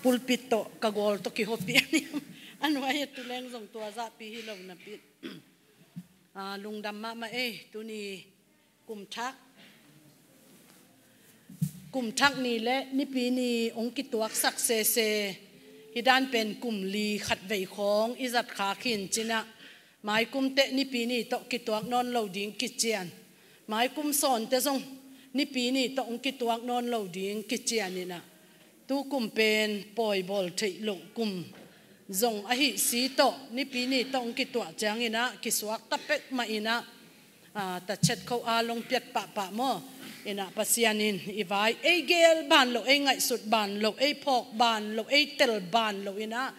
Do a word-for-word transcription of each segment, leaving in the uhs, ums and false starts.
pulpit tawh ka gawl tawh kihopih a ni. A nuai a tu leng zong tua zahpi hi lo napi. Ah, lungdam mahmah ei, tuni kum thak, kum thak ni le Nipi ni hong kituaksak sese, hi dan pen kum li khatvei khawng i zat khak hi in ci-in ah, maikum teh Nipi ni tawh kituak nawn lo ding kician, maikum sawn teh zong Nipi ni tawh hong kituak nawn lo ding kician in ah, tu kum pen pawi bawl theih loh kum zong ahi si tawh, Nipi ni tawh hong kituah ciangin ah kisuak ta pek mah in ah, ah, ta chet kho a long piat pahpah maw. In ah Pasian in i vai ei geel ban lo, ei ngaihsut ban lo, ei phawk ban lo, ei tel ban lo in ah,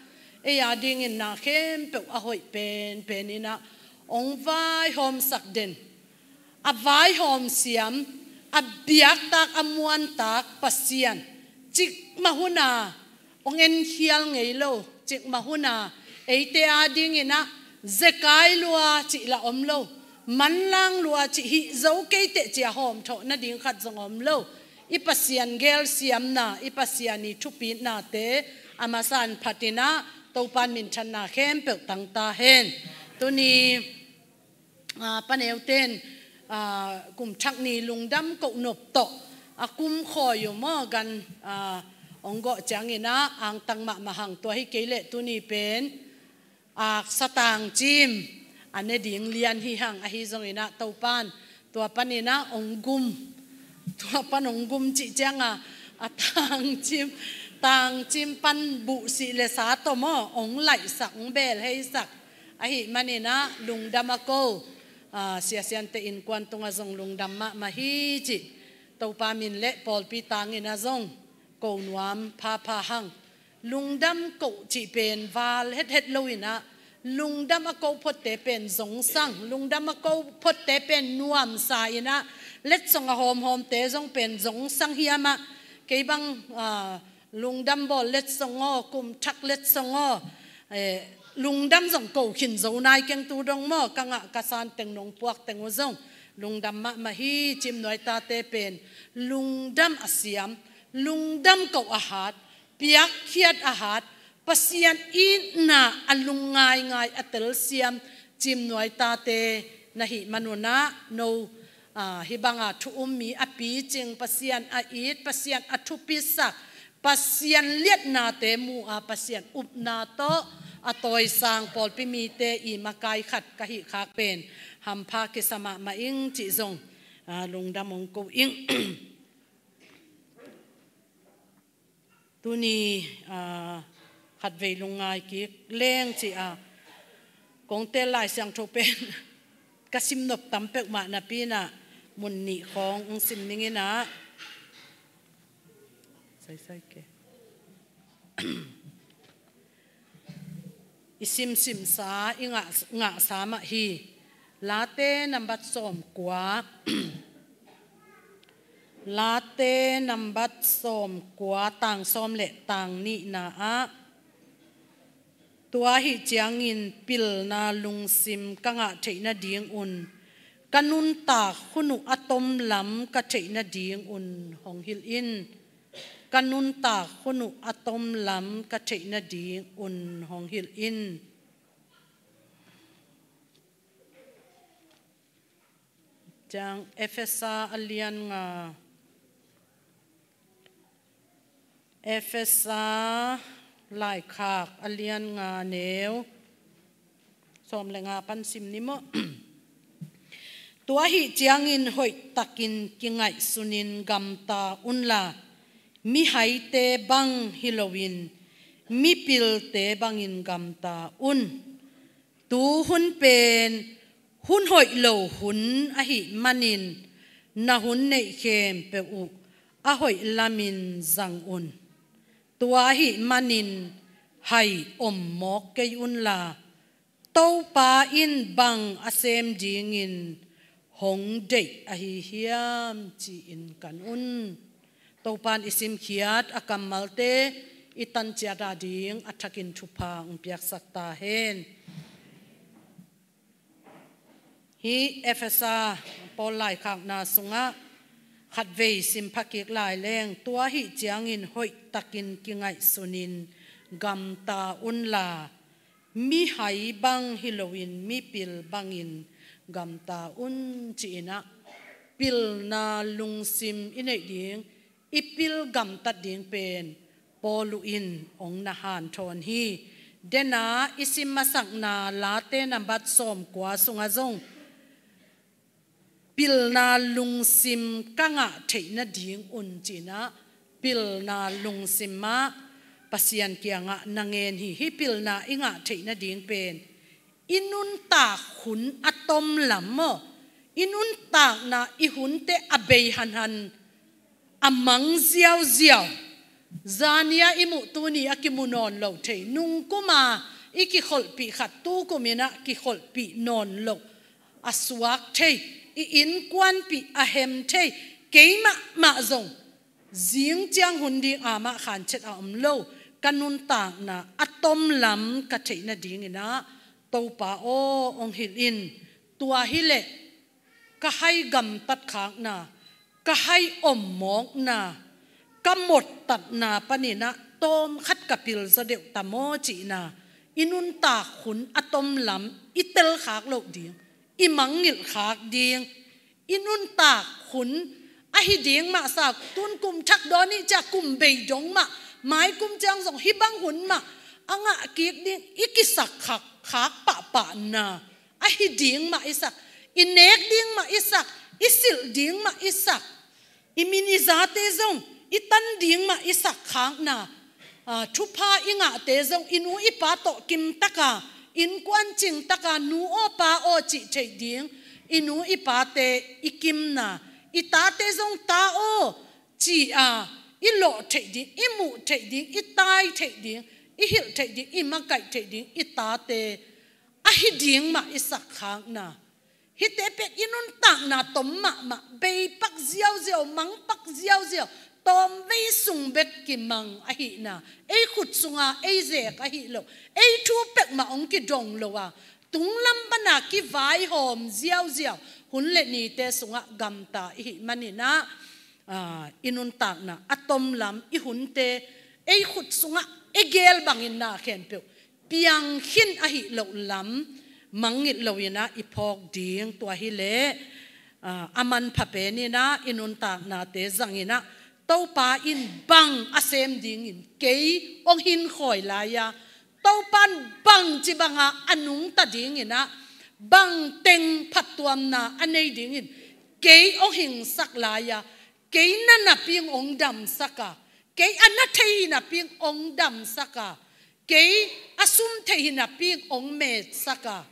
ei a dingin na khempeuh a hoih penpen in ah hong vaihawmsak den, a vaihawm siam, a biaktak, a muantak Pasian, cikmah hun a hong enkhial ngei lo, cikmah hun a eite a dingin ah zekai lua cih lah om lo, manlang lua cih, hih zo kei teh cih a hawmthawh nading khat zong om lo. I Pasian gelsiamna, i Pasian i thupitnate a masa in phat in ah Topa'n minthanna khempeuh tang ta hen. Tuni, ah, Pa Neu ten, ah, kum thak ni lungdam koh nop tawh a kum khawi uh maw, gan, ah, hong gawh ciangin ah angtang mahmah hang. Tua hi kei leh tuni pen aksa tangcim a ne ding lian hi hang, ahi zongin ah Topa'n tua panin ah hong gum, tua pan hong gum cih ciang a, a tangcim, tangcim pan buhsih le sa tawh maw hong laihsak, hong belheisak ahih manin ah lungdam a ko, ah, siasiante innkuan tungah zong lungdam mahmah hi cih Topa min le pawlpi tangin ah zong ko nuam phapha hang. Lungdam koh cih pen val hethet lo in ah, lungdam a ko photte pen zongsang, lungdam a ko photte pen nuamsa in ah, letsong a hawmhawmte zong pen zongsang hiam ah, kei bang, ah, lungdam bawl letsong aw, kum thak letsong aw, eh, lungdam zong ko khin zo nai keng tu dong maw, ka ngah ka san teng nong puak teng uh zong lungdam mahmah hi. Cimnuai tate pen lungdam a siam, lungdam koh a hat, piakkhiat a hat, Pasian itna a lung ngaingai a telsiam Cimnuai tate na hih manun ah no, ah, hih banga thu um mi a picing, Pasian a it, Pasian a thupisak, Pasian liatnate mu a, Pasian upna tawh a tawisang pawlpi mite i makai khat ka hih khak pen hampha kisa mahmah ing cih zong, ah, lungdam hong ko ing. Tuni, ah, khatvei lungngai kik leng ci a, kong tel Lai Siangtho pen ka sim nop tam peuhmah napi in ah mun nih khawng hong sim ning in ah. Sai, sai ke. I simsimsa, i ngah, ngahsa mah hi. Late nambat sawmkua. Late nambat sawmkua, tang sawm le tang nihna ah, tua ahih ciangin pilna lungsim ka ngah theih nadingun, ka nuntak hun uh a tomlam ka theih nadingun hong hilh in. Ka nuntak hun uh a tomlam ka theih nadingun hong hilh in. Ciang Efesa a lian nga, Efesa laikhak a lian nga neu sawm le nga pan sim ni maw. Tua ahih ciangin hoihtakin kingaihsunin gamta unla, mihaite bang hi loin mipilte bangin gamta un. Tu hun pen hun hoih lo hun ahih manin na hun neih khempeuh uh a hoih lamin zang un. Tua ahih manin hai om mawk kei unla, Topa in bang a sem dingin hong deih ahi hiam ci-in kan un. Topa'n i simkhiat a kammalte i tanciat a ding a thakin thupha hong piaksak ta hen. Hih Efesa Paul laikhakna sungah Khatvei simpha kik lai leng, tua ahih ciangin hoihtakin kingaihsunin gamta unla, mihai bang hi loin mipil bangin gamta un, ci-in ah, pilna lungsim i neih ding, i pil gamtat ding pen Paulu in hong na hanthawn hi. Dena i sim masakna Late nambat sawmkua sungah zong, pilna lungsim ka ngah theih nadingun, ci-in ah, pilna lungsim ah Pasian kiangah na ngen hi. Hih pilna i ngah theih nading pen i nuntak hun a tom lam maw, i nuntakna i hunte a bei hanhan, a mang ziauziau. Zani-a i muh, tuni-a kimu nawn lo thei, nungkuma i kikholhpih khat tukumin ah kikholhpih nawn lo a suak thei, i innkuanpih a hem thei, kei mahmah zong zing ciang hun ding amah khanciat a om lo, ka nuntakna a tom lam ka theih nadingin ah, Topa aw, hong hilh in. Tua hileh ka hai gamtat khakna, ka hai ommawkna, ka mottatna panin ah tawmkhat ka pilzaw deuh ta maw, ci-in ah, i nuntak hun a tom lam i telkhak loh ding, i mangngilh khak ding, i nuntak hun ahi ding mah sa, tun kum thak dawn i hih ciang kum bei dong mah, mai kum ciang zong hih bang hun mah a ngah kik ding i kisak khak, khak pahpahna ahi ding mah i sak, i nek ding mah i sak, i silh ding mah i sak, i min i zate zong i tan ding mah i sak khakna, aa, thupha i ngahte zong i nu i pa tawh kimtaka, innkuan cingtaka, nu aw pa aw cih theih ding, i nu i pate i kimna, i tate zong ta aw ci-a i lawh theih ding, i muh theih ding, i tai theih ding, i hilh theih ding, i makaih theih ding, i tate ahi ding mah i sak khakna. Hihte pen i nuntakna tom mahmah, bei pak ziauziau, mang pak ziauziau, tawmvei sung bek kimang ahihna, ei khut sunga ei zek ahi lo, ei thu pek mah hong kidong lo a, tunglam pana kivaihawm ziauziau, hun le nite sungah gamta i hih manin ah, aa, i nuntakna a tom lam, i hunte ei khut sungah i geel bangin na khempeuh piang khin ahi loh lam mangngilh loin ah i phawk ding. Tua hileh, aa, a manpha penin ah i nuntaknate zangin ah, Topa in bang a sem dingin kei hong hinkhawi lai-a, Topa in bangci banga a nungta dingin ah, bangteng phattuamna a nei dingin kei hong hingsak lai-a, kei na napi-in hong damsak a, kei a na thei hi napi-in hong damsak a, kei a sum thei hi napi-in hong metsak a,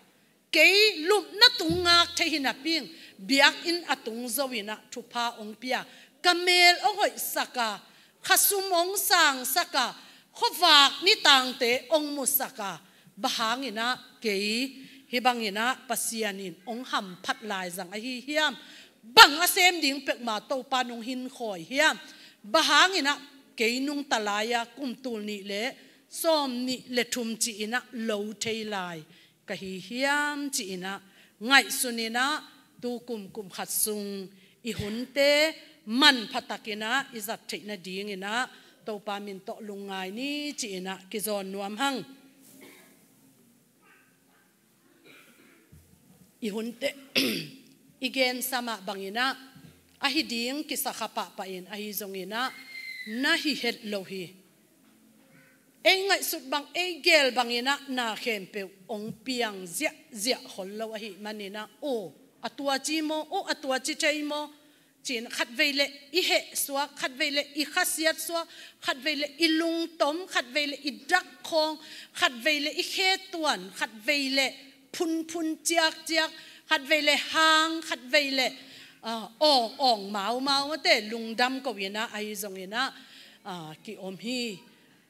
kei lupna tung ngak thei hi napi-in biakinn a tung zo-in ah thupha hong pia, ka meel hong hoihsak a, khasum hong sangsak a, khuavak nitangte hong musak a, bang hangin ah kei hih bangin ah Pasian in hong hamphat lai zang ahi hiam? Bang a sem ding pek mah Topa in hong hinkhawi hiam? Bang hangin ah kei nungta lai-a kum tul nih le sawmnih le thum ci-in ah lo thei lai ka hi hiam, ci-in ah ngaihsunin ah, tu kum, kum khat sung i hunte manpha takin ah i zat theih nadingin ah Topa min tawh lungngai ni, ci-in ah kizawn nuam hang. I hunte i gensa mah bangin ah, ahi ding kisakha pahpah in, ahi zongin ah na hi het lo hi. Ei ngaihsut bang, ei geel bangin ah na khempeuh hong piang ziahziah khol lo ahih manin ah, aw, a tuaci maw, aw, a tuaci thei maw, ci-in khatvei le i heh suak, khatvei le i khasiat suak, khatvei le i lungtom, khatvei le i dak khawng, khatvei le i khe tuan, khatvei le phunphun ciakciak, khatvei le hang, khatvei le, ah, awng, awng maumau mate, lungdam ko-in ah, ahi zongin ah, ah, ki-om hi.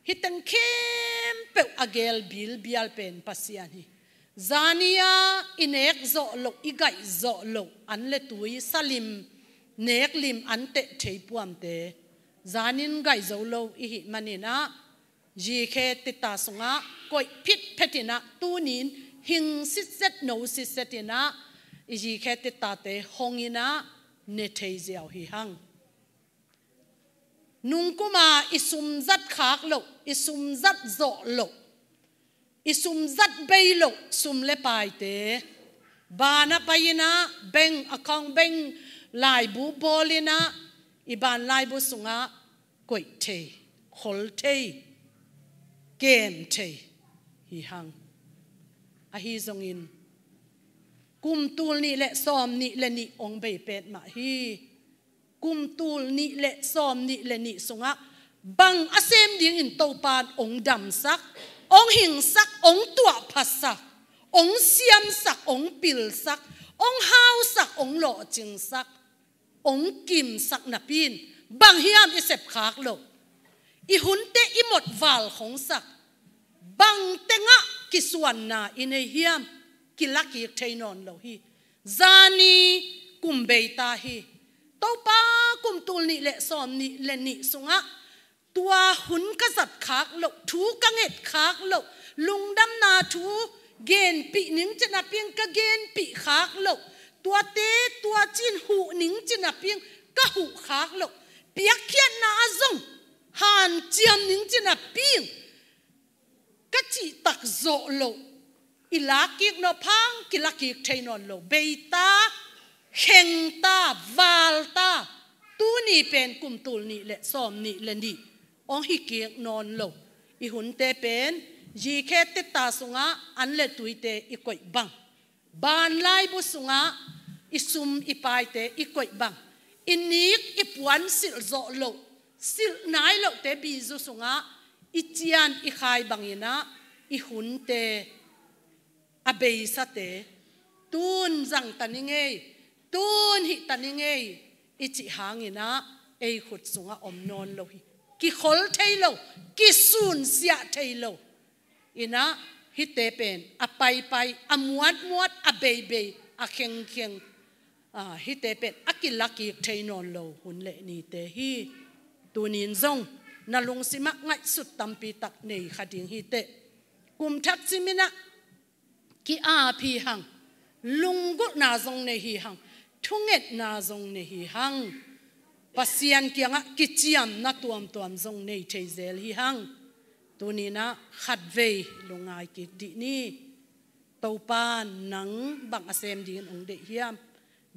Hih teng khempeuh a geel bilbial pen Pasian hi. Zani-a i nek zawh loh, i gaih zawh loh an le tui, salim, neklim an teh thei puamte zanin gaih zo lo i hih manin ah, zikhe tita sungah koih phitphet in ah, tunin hing sitset, no sitset in ah, i zikhe titate hong in ah, ne thei ziau hi hang. Nungkuma i sum zat khak loh, i sum zat zawh loh, i sum zat bei loh sum le paite, banah pai-in ah bank account, bank laibu bawl-in ah i ban laibu sungah koih thei, khol thei, kem thei hi hang. Ahi zongin kum tul nih le sawm nih le nih ong bei pet mah hi. Kum tul nih le sawm nih le nih sungah bang a sem dingin Topan ong damsak, ong hingsak, ong tuahphasak, ong siamsak, ong pilsak, ong hausak, ong lawhcingsak, ong kimsak napi-in bang hiam i sep khak loh, i hunte i mot val khongsak, bang tengah kisuanna i nei hiam, kilakik thei nawn lo hi. Zani kum bei ta hi. Topa kum tul nih le sawm nih le nih sungah tua hun ka zat khak loh, thu ka nget khak loh, lungdamna thu genpih ning ci napi-in ka genpih khak loh, tuate tua ci-in huh ning ci napi-in ka huh khak loh, piakkhiatna ah zong hanciam ning ci napi-in ka cihtak zawh loh, i lakkik nawh phang kilakik thei nawn lo. Bei ta, kheng ta, val ta. Tuni pen kum tul nih le sawm nih le nih ong hi kik nawn lo. I hunte pen zikhe teta sungah an le tuite i koih bang, ban laibu sungah i sum i paite i koih bang, i nik i puan silh zawh loh, silh nai lohte bizu sungah i cian i khai bangin ah i hunte, a beisate, tun zang ta ning ei, tun hih ta ning ei i cih hangin ah ei khut sungah om nawn lo hi. Kikhol thei lo, kisunsiah thei lo. In ah hihte pen a paipai, a muatmuat, a beibei, a khengkheng, ah, hihte pen a kilakik thei nawn lo hun le nite hi. Tunin zong na lungsimah ngaihsut tampi tak nei kha ding hi teh. Kum thak cimin ah ki-ap hi hang, lunggulhna zong nei hi hang, thungetna zong nei hi hang. Pasian kiangah kiciamna tuamtuam zong nei thei zel hi hang. Tunin ah khatvei lungngai kik dih ni. Topa, nang bang a sem dingin ong deih hiam?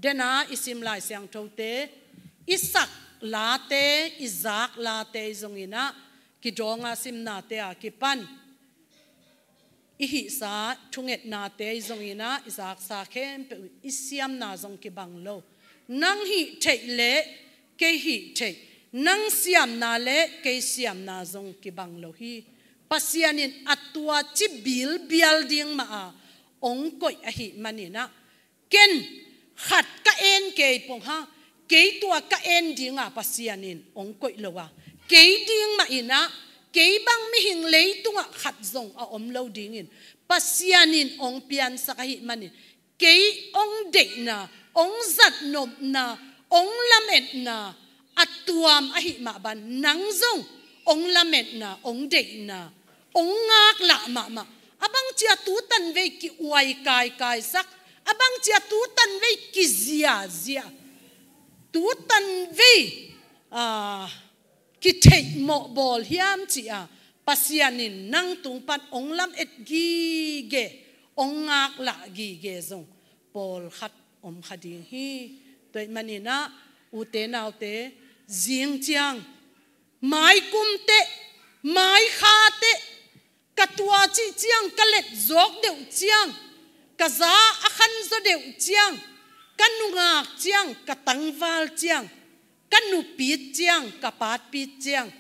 Dena i sim Lai Siangthote, i sak late, i zak late zongin ah kidawng a, simnate a kipan i hihsa thungetnate zongin ah i zaksa khempeuh i siamna zong kibang lo. Nang hih theih le kei hih theih, nang siamna le kei siamna zong kibang lo hi. Pasian in a tua ci bilbial ding mah a ong koih ahih manin ah, ken khat ka en kei pong hang, kei tua ka en dinga Pasian in ong koih lo a, kei ding mah in ah, kei bang mihing leitungah khat zong a om lo dingin Pasian in ong piansak ahih manin, kei ong deihna, ong zatnopna, ong lametna a tuam ahih mah ban, nang zong ong lametna, ong deihna, ong ngaklah mahmah. A bangci a tutan vei ki-uai kaikaisak, a bangci a tutan vei kiziazia, tutan vei, ah, kitheihmawh bawl hiam ci-a Pasian in nang tung pan ong lamet gige, ong ngaklah gige zong pawlkhat om kha ding hi. Tua ahih manin ah ute naute, zing ciang mai kum teh, mai kha teh, ka tua cih ciang, ka let zawk deuh ciang, ka za a khan zaw deuh ciang, ka nungak ciang, ka tangval ciang, ka nupit ciang, ka patpit ciang,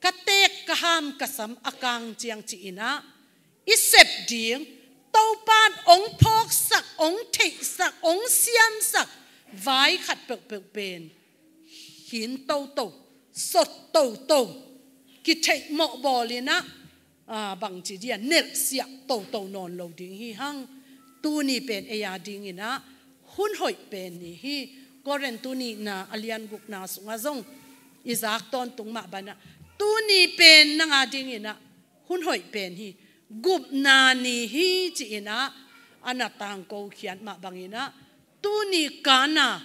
ka teek ka ham ka sam a kang ciang ci-in ah i sep ding, Topan ong phawksak, ong theihsak, ong siamsak vai khat peuhpeuh pen hin toto, sot toto, kitheihmawh bawlin ah, ah, bangci dia nelhsiah toto nawn lo ding hi hang. Tuni pen ei a dingin ah hun hoih pen ni hi. Korin tu nihna a lian gukna sungah zong i zak tawntung mah banah, tuni pen nang a dingin ah hun hoih pen hi. Gupna ni hi ci-in ah a na tangko khiat mah bangin ah, tuni kana,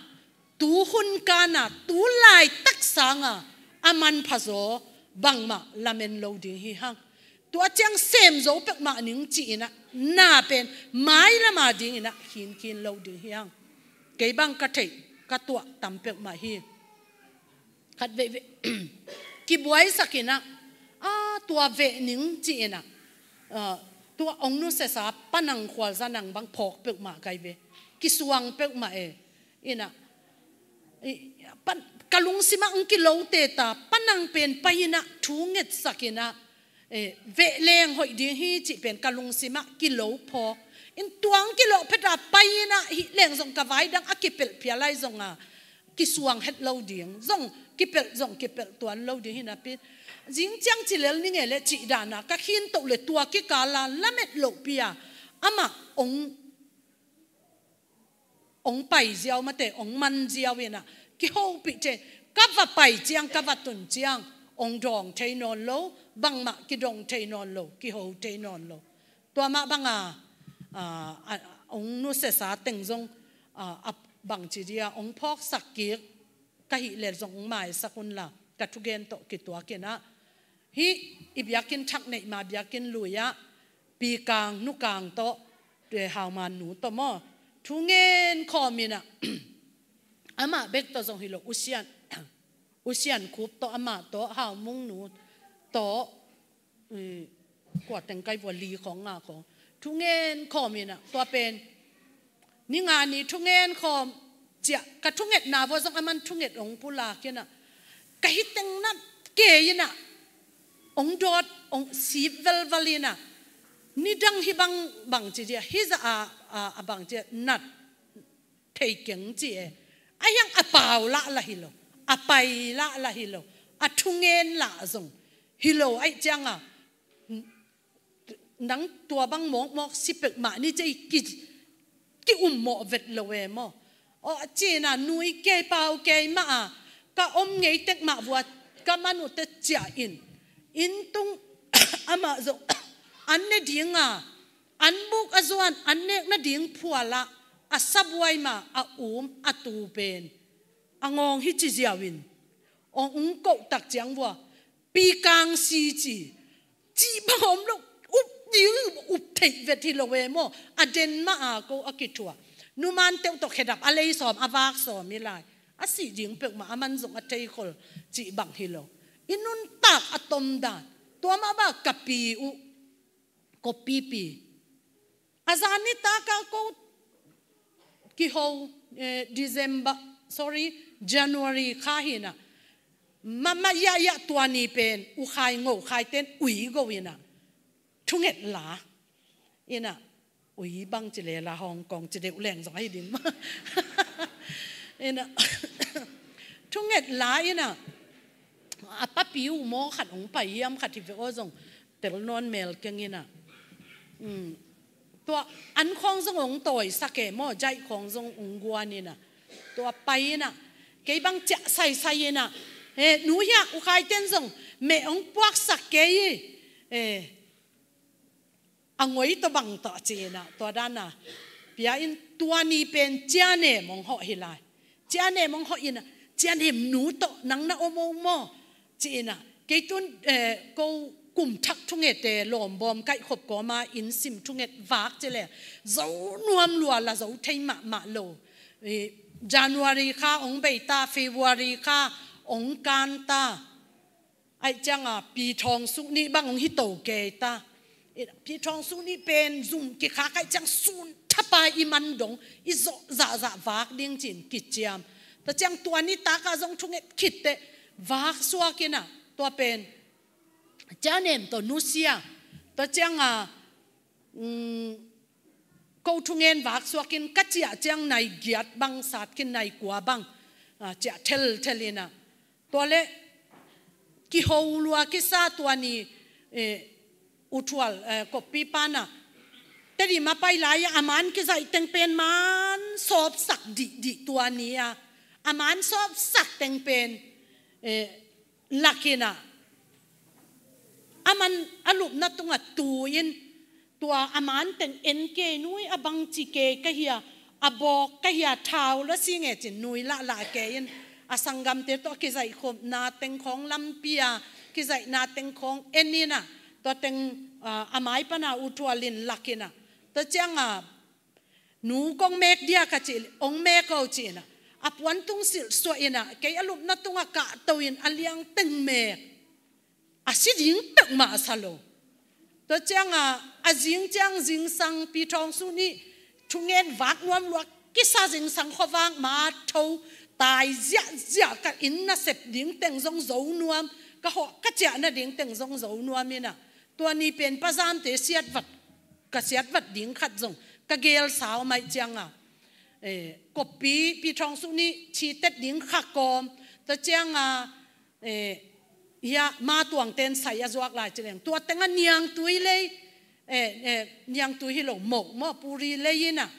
tu hun kana, tu laitak sanga a manpha zaw bangmah lamen lo ding hi hang. Tua ciang sem zo peuhmah ning ci-in ah na pen mailama dingin ah khinkhin lo ding hi hang. Kei bang ka theih ka tuah tam peuhmah hi. Khat veivei kibuaisak in ah, a tua veh ning ci-in ah, a, tua ong nusiasa Panang Khualzanang bang phawk peuhmah kai ve. Kisuang peuhmah e. In ah, i, pan, ka lungsimah ong kilote ta, Panang pen pai in ah thu ngetsak in ah, e, veh leng hoih ding hi cih pen ka lungsimah kilo phawk. In tuang kilo phet a pai in ah hih leng zong ka vai dang a kipelh phial lai zong a kisuang het lo ding, zong kipelh, zong kipelh tuan lo ding hi napi. Zing ciang ci lel ning e le cih dan a ka khin toh le tua kikal a lamet loh pi a amah ong, ong pai ziau mate, ong man ziau in ah kihopih te, ka va pai ciang, ka va tun ciang, ong dawng thei nawn lo, bangmah kidong thei nawn lo, kiho thei nawn lo. Tua mah bang a, a, a, ong nusiasa teng zong, a, a, bangci dia ong phawksak kik ka hih leh zong ong maisak un la, ka thugen tawh kituak in ah. Hih i biakinn thak neih ma biakinn lui ah, Pi Kang, Nu Kang tawh, tua Hau Man nu tawh maw, thu ngen khawm in ah, amah bek tawh zong hi lo, U Sian, U Sian Khup tawh, amah tawh, Hau Mung nu tawh, i, kua teng kai vua, li khawng, nga khawng, thu ngen khawm in ah, tua pen ni nga ni thu ngen khawm ciah, ka thungetna vua zong aman thunget ong pulak in ah, ka hi teng na kei in ah, ong dawt, ong sip velvel in ah, nidang hi bang, bangci dia, hi zah a, a, a bangci a nat thei keng ci e. A hiang a pau lah lah hi lo, a pai lah lah hi lo, a thungen lah zong hi lo ahih ciang a, nang tua bang mawkmawk si peuhmah ni ci-a ki, ki-ummawh vet lo e maw. Aw, ci-in ah nui kei pau kei mah a, ka om ngei tek mah vua ka man uh teh ciah in, inn tung amah zong an ne ding a, an buk a zuan, an nek nading phual ah a sabuai mah a um a tu pen a ngawng hi ci ziau in, ong, ong koh tak ciang vua, Pi Kang si ci, cih bang om lo, up ding, up theih vet hi lo e maw. A den mah a ko a kithuah. Nu Man Teuh tawh khedap a lei sawm, a vak sawm hi lai. A sih ding peuhmah aman zong a theikhol cih bang hi lo. I nuntak a tom dan. Tua mah bang ka pi uh, Kop Pi Pi. A zan nitak a ko kiho, eh, December, sorry, January kha hi in ah, mahmah yahya tua ni pen U Khai Ngo Khai ten ui go in ah, thunget la in ah, ui bang ci le la, Hong Kong ci deuh leng zong ahi ding mah. In ah, thunget la in ah, a papi uh maw, khat ong pai hiam, khat hi ve aw, zong tel nawn mel keng in ah. Mm. Tua an khawng zong ong tawisak e maw, jaih khawng zong ong guan in ah. Tua pai in ah, kei bang ciah saisai in ah, eh, nu hiah U Khai ten zong meh ong puaksak kei hi, eh, a ngoi tawh bang tawh ci in ah, tua dan a pia in, tua ni pen Cia Nem ong hawh hi lai. Cia Nem ong hawh in ah, Cia Nem nu tawh nang na om ong maw, ci in ah. Kei tun, eh, ko kum thak thungete lawmbawm kaihkhop kawma inn sim thunget vak ci le, zo nuam lua la, zo thei mahmah lo. Eh, January kha ong bei ta, February kha ong kan ta. Ahih ciang a, Pi Thawng Suk Ni bang ong hi to kei ta. Pi Thawng Suk Ni pen zum kikhak ahih ciang sun thapa i man dong, i zawh zahzah vak ding ci-in kiciam. Tua ciang tua nitak a zong thunget khit teh vak suak in ah, tua pen Cia Nem tawh nusia. Tua ciang a, mm, ko thungen vak suak in ka ciah ciang nai giat bang sat khin, nai kua bang, ah, ciah thelthel in ah. Tua le kiho lua kisa tua ni, eh, U Thual, eh, Kop Pi pa in ah, Tedim a pai lai-a a man kizaih teng pen man sawpsak dihdih tua ni-a, a man sawpsak teng pen, eh, lak in ah, a man a lupna tungah tu in, tua a man teng en kei, nui a bangci kei ka hia, a bawk ka hia, thau la si nge cin nui lahlah kei in, a sanggamte tawh a kizaihkhopna teng khawng lampi a, kizaihna teng khawng en in ah, tua teng, ah, a mai pana U Thual in lak in ah, tua ciangah, "Nu, kong mek dia," ka cih leh, "Ong mek o," ci in ah, a puantung silhsuah in ah, kei a lupna tungah kahto in a liang teng mek. A si ding peuhmah a sa lo. Tua ciangah, a zing ciang zingsang Pi Thawng Suh nih thungen vak nuam lua, kisa zingsang khuavak ma tho, tai ziahziah, ka inn nasep ding teng zong zo nuam, ka hawh ka ciah nading teng zong zo nuam in ah, tua ni pen Pa Zamte siatvat, ka siatvat ding khat zong ka gelsa om ahih ciangah, eh, koppi Pi Thawng Suh nih thitet ding kha kawm, tua ciangah, eh, hia, Ma Tuangte in sai a zuak lai ci leng, tua tengah niangtui lei, eh, eh, niangtui hi lo, moh maw, puri lei in ah,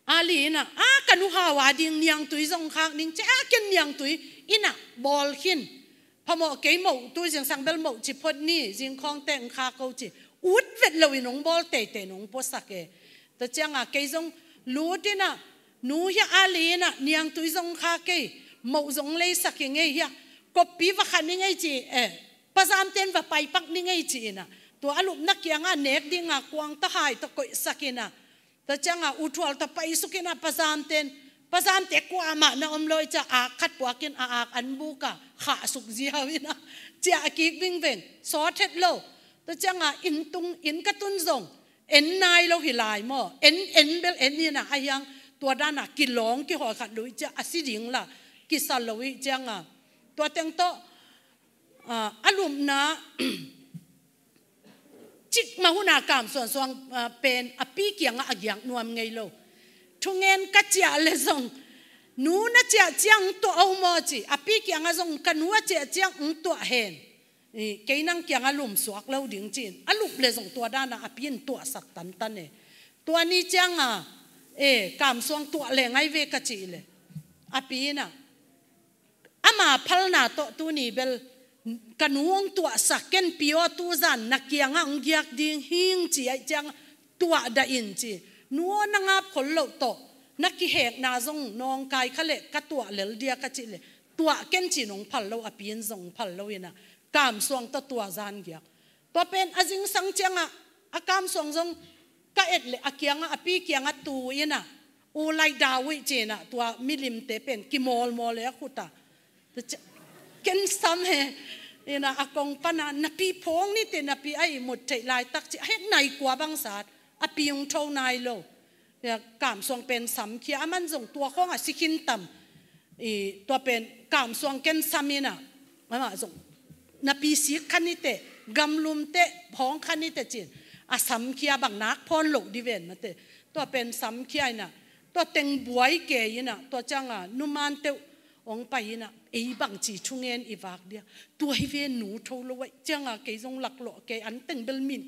a li in ah, "A, ka nu Hawa ding niangtui zong khak ning," ci a, "Ken niangtui in ah bawl khin. Phamawh kei, moh, tu zingsang bel moh ci phot ni, zingkhawngte ong khak o," ci. Ut vet lo in ong bawl teitei in ong puasak e. Tua ciangah kei zong lut in ah, "Nu, hia, a li in ah niangtui zong khak kei, moh zong leisak ing ei, hia, koppi va khan ing ei," ci, eh, Pa Zamte in va paipak ning ei ci in ah, tua a lupna kiangah nek dinga kuang tawh hai tawh koihsak in ah, tua ciangah U Thual tawh paisuk in ah, Pa Zamte in, Pa Zamte kuamah na om lo ahih ciang, ak khat puak in a ak an buk ah khahsuk ziau in ah, ciah kik vingveng, sawt het lo. Tua ciangah inn tung, inn ka tun zong en nai lo hi lai maw. En, en bel en in ah, ahi hang tua dan ah kilawng kihawl khat lo ahih ciang a si ding lah kisa lo ahih ciangah, tua teng tawh, ah, a lupna cikmah hun ah Kam Suang Suang, ah, pen a pi kiangah a giak nuam ngei lo. Thungen ka ciah leh zong, "Nu, na ciah ciang ong tuah o maw," ci. A pi kiangah zong, "Ka nu a ciah ciang ong tuah hen. I, kei nang kiangah lumsuak lo ding," ci in. A lup leh zong tua dan ah a pi in tuahsak tantan e. Tua ni ciangah, "Eh, Kam Suang, tuah leng ai ve," ka cih leh, a pi in ah, "Ama phalna tawh tuni bel ka nu ong tuahsak ken, Pi aw, tuzan na kiangah ong giak ding hing," ci ahih ciangah, "Tuah dah in," ci. "Nu aw, na ngap khol loh tawh na kihekna zong nawngkai kha leh ka tuah lel dia," ka cih leh, "Tuah ken," ci in ong phal lo, a pi in zong phal lo in ah Kam Suang tawh tua zan giak. Tua pen a zingsang ciangah a Kam Suang zong ka et leh a kiangah, a pi kiangah tu in ah, "U Lai David," ci in ah, tua milimte pen kimawlmawl e a khut ah. Tua ci-, "Ken sam e," in ah, a kong pan ah, "Na pi phawng ni teh, na pi a ihmut theih laitak," ci. A het nai kua bang sa, a pi ong tho nai lo. Tua Kam Suang pen samkhia, aman zong tua khawngah si khin tam. I, tua pen Kam Suang ken sam in ah, amah zong, "Na pi sik kha ni teh, gamlum teh, phawng kha ni teh," ci in a samkhia, bang nak phawn loh di ven mate. Tua pen samkhia in ah, tua teng buai kei in ah, tua ciangah numante uh ong pai in ah, "Ei bangci thungen i vak dia? Tua hi ve, nu tho lo ahih ciangah kei zong laklawh kei, an teng bel min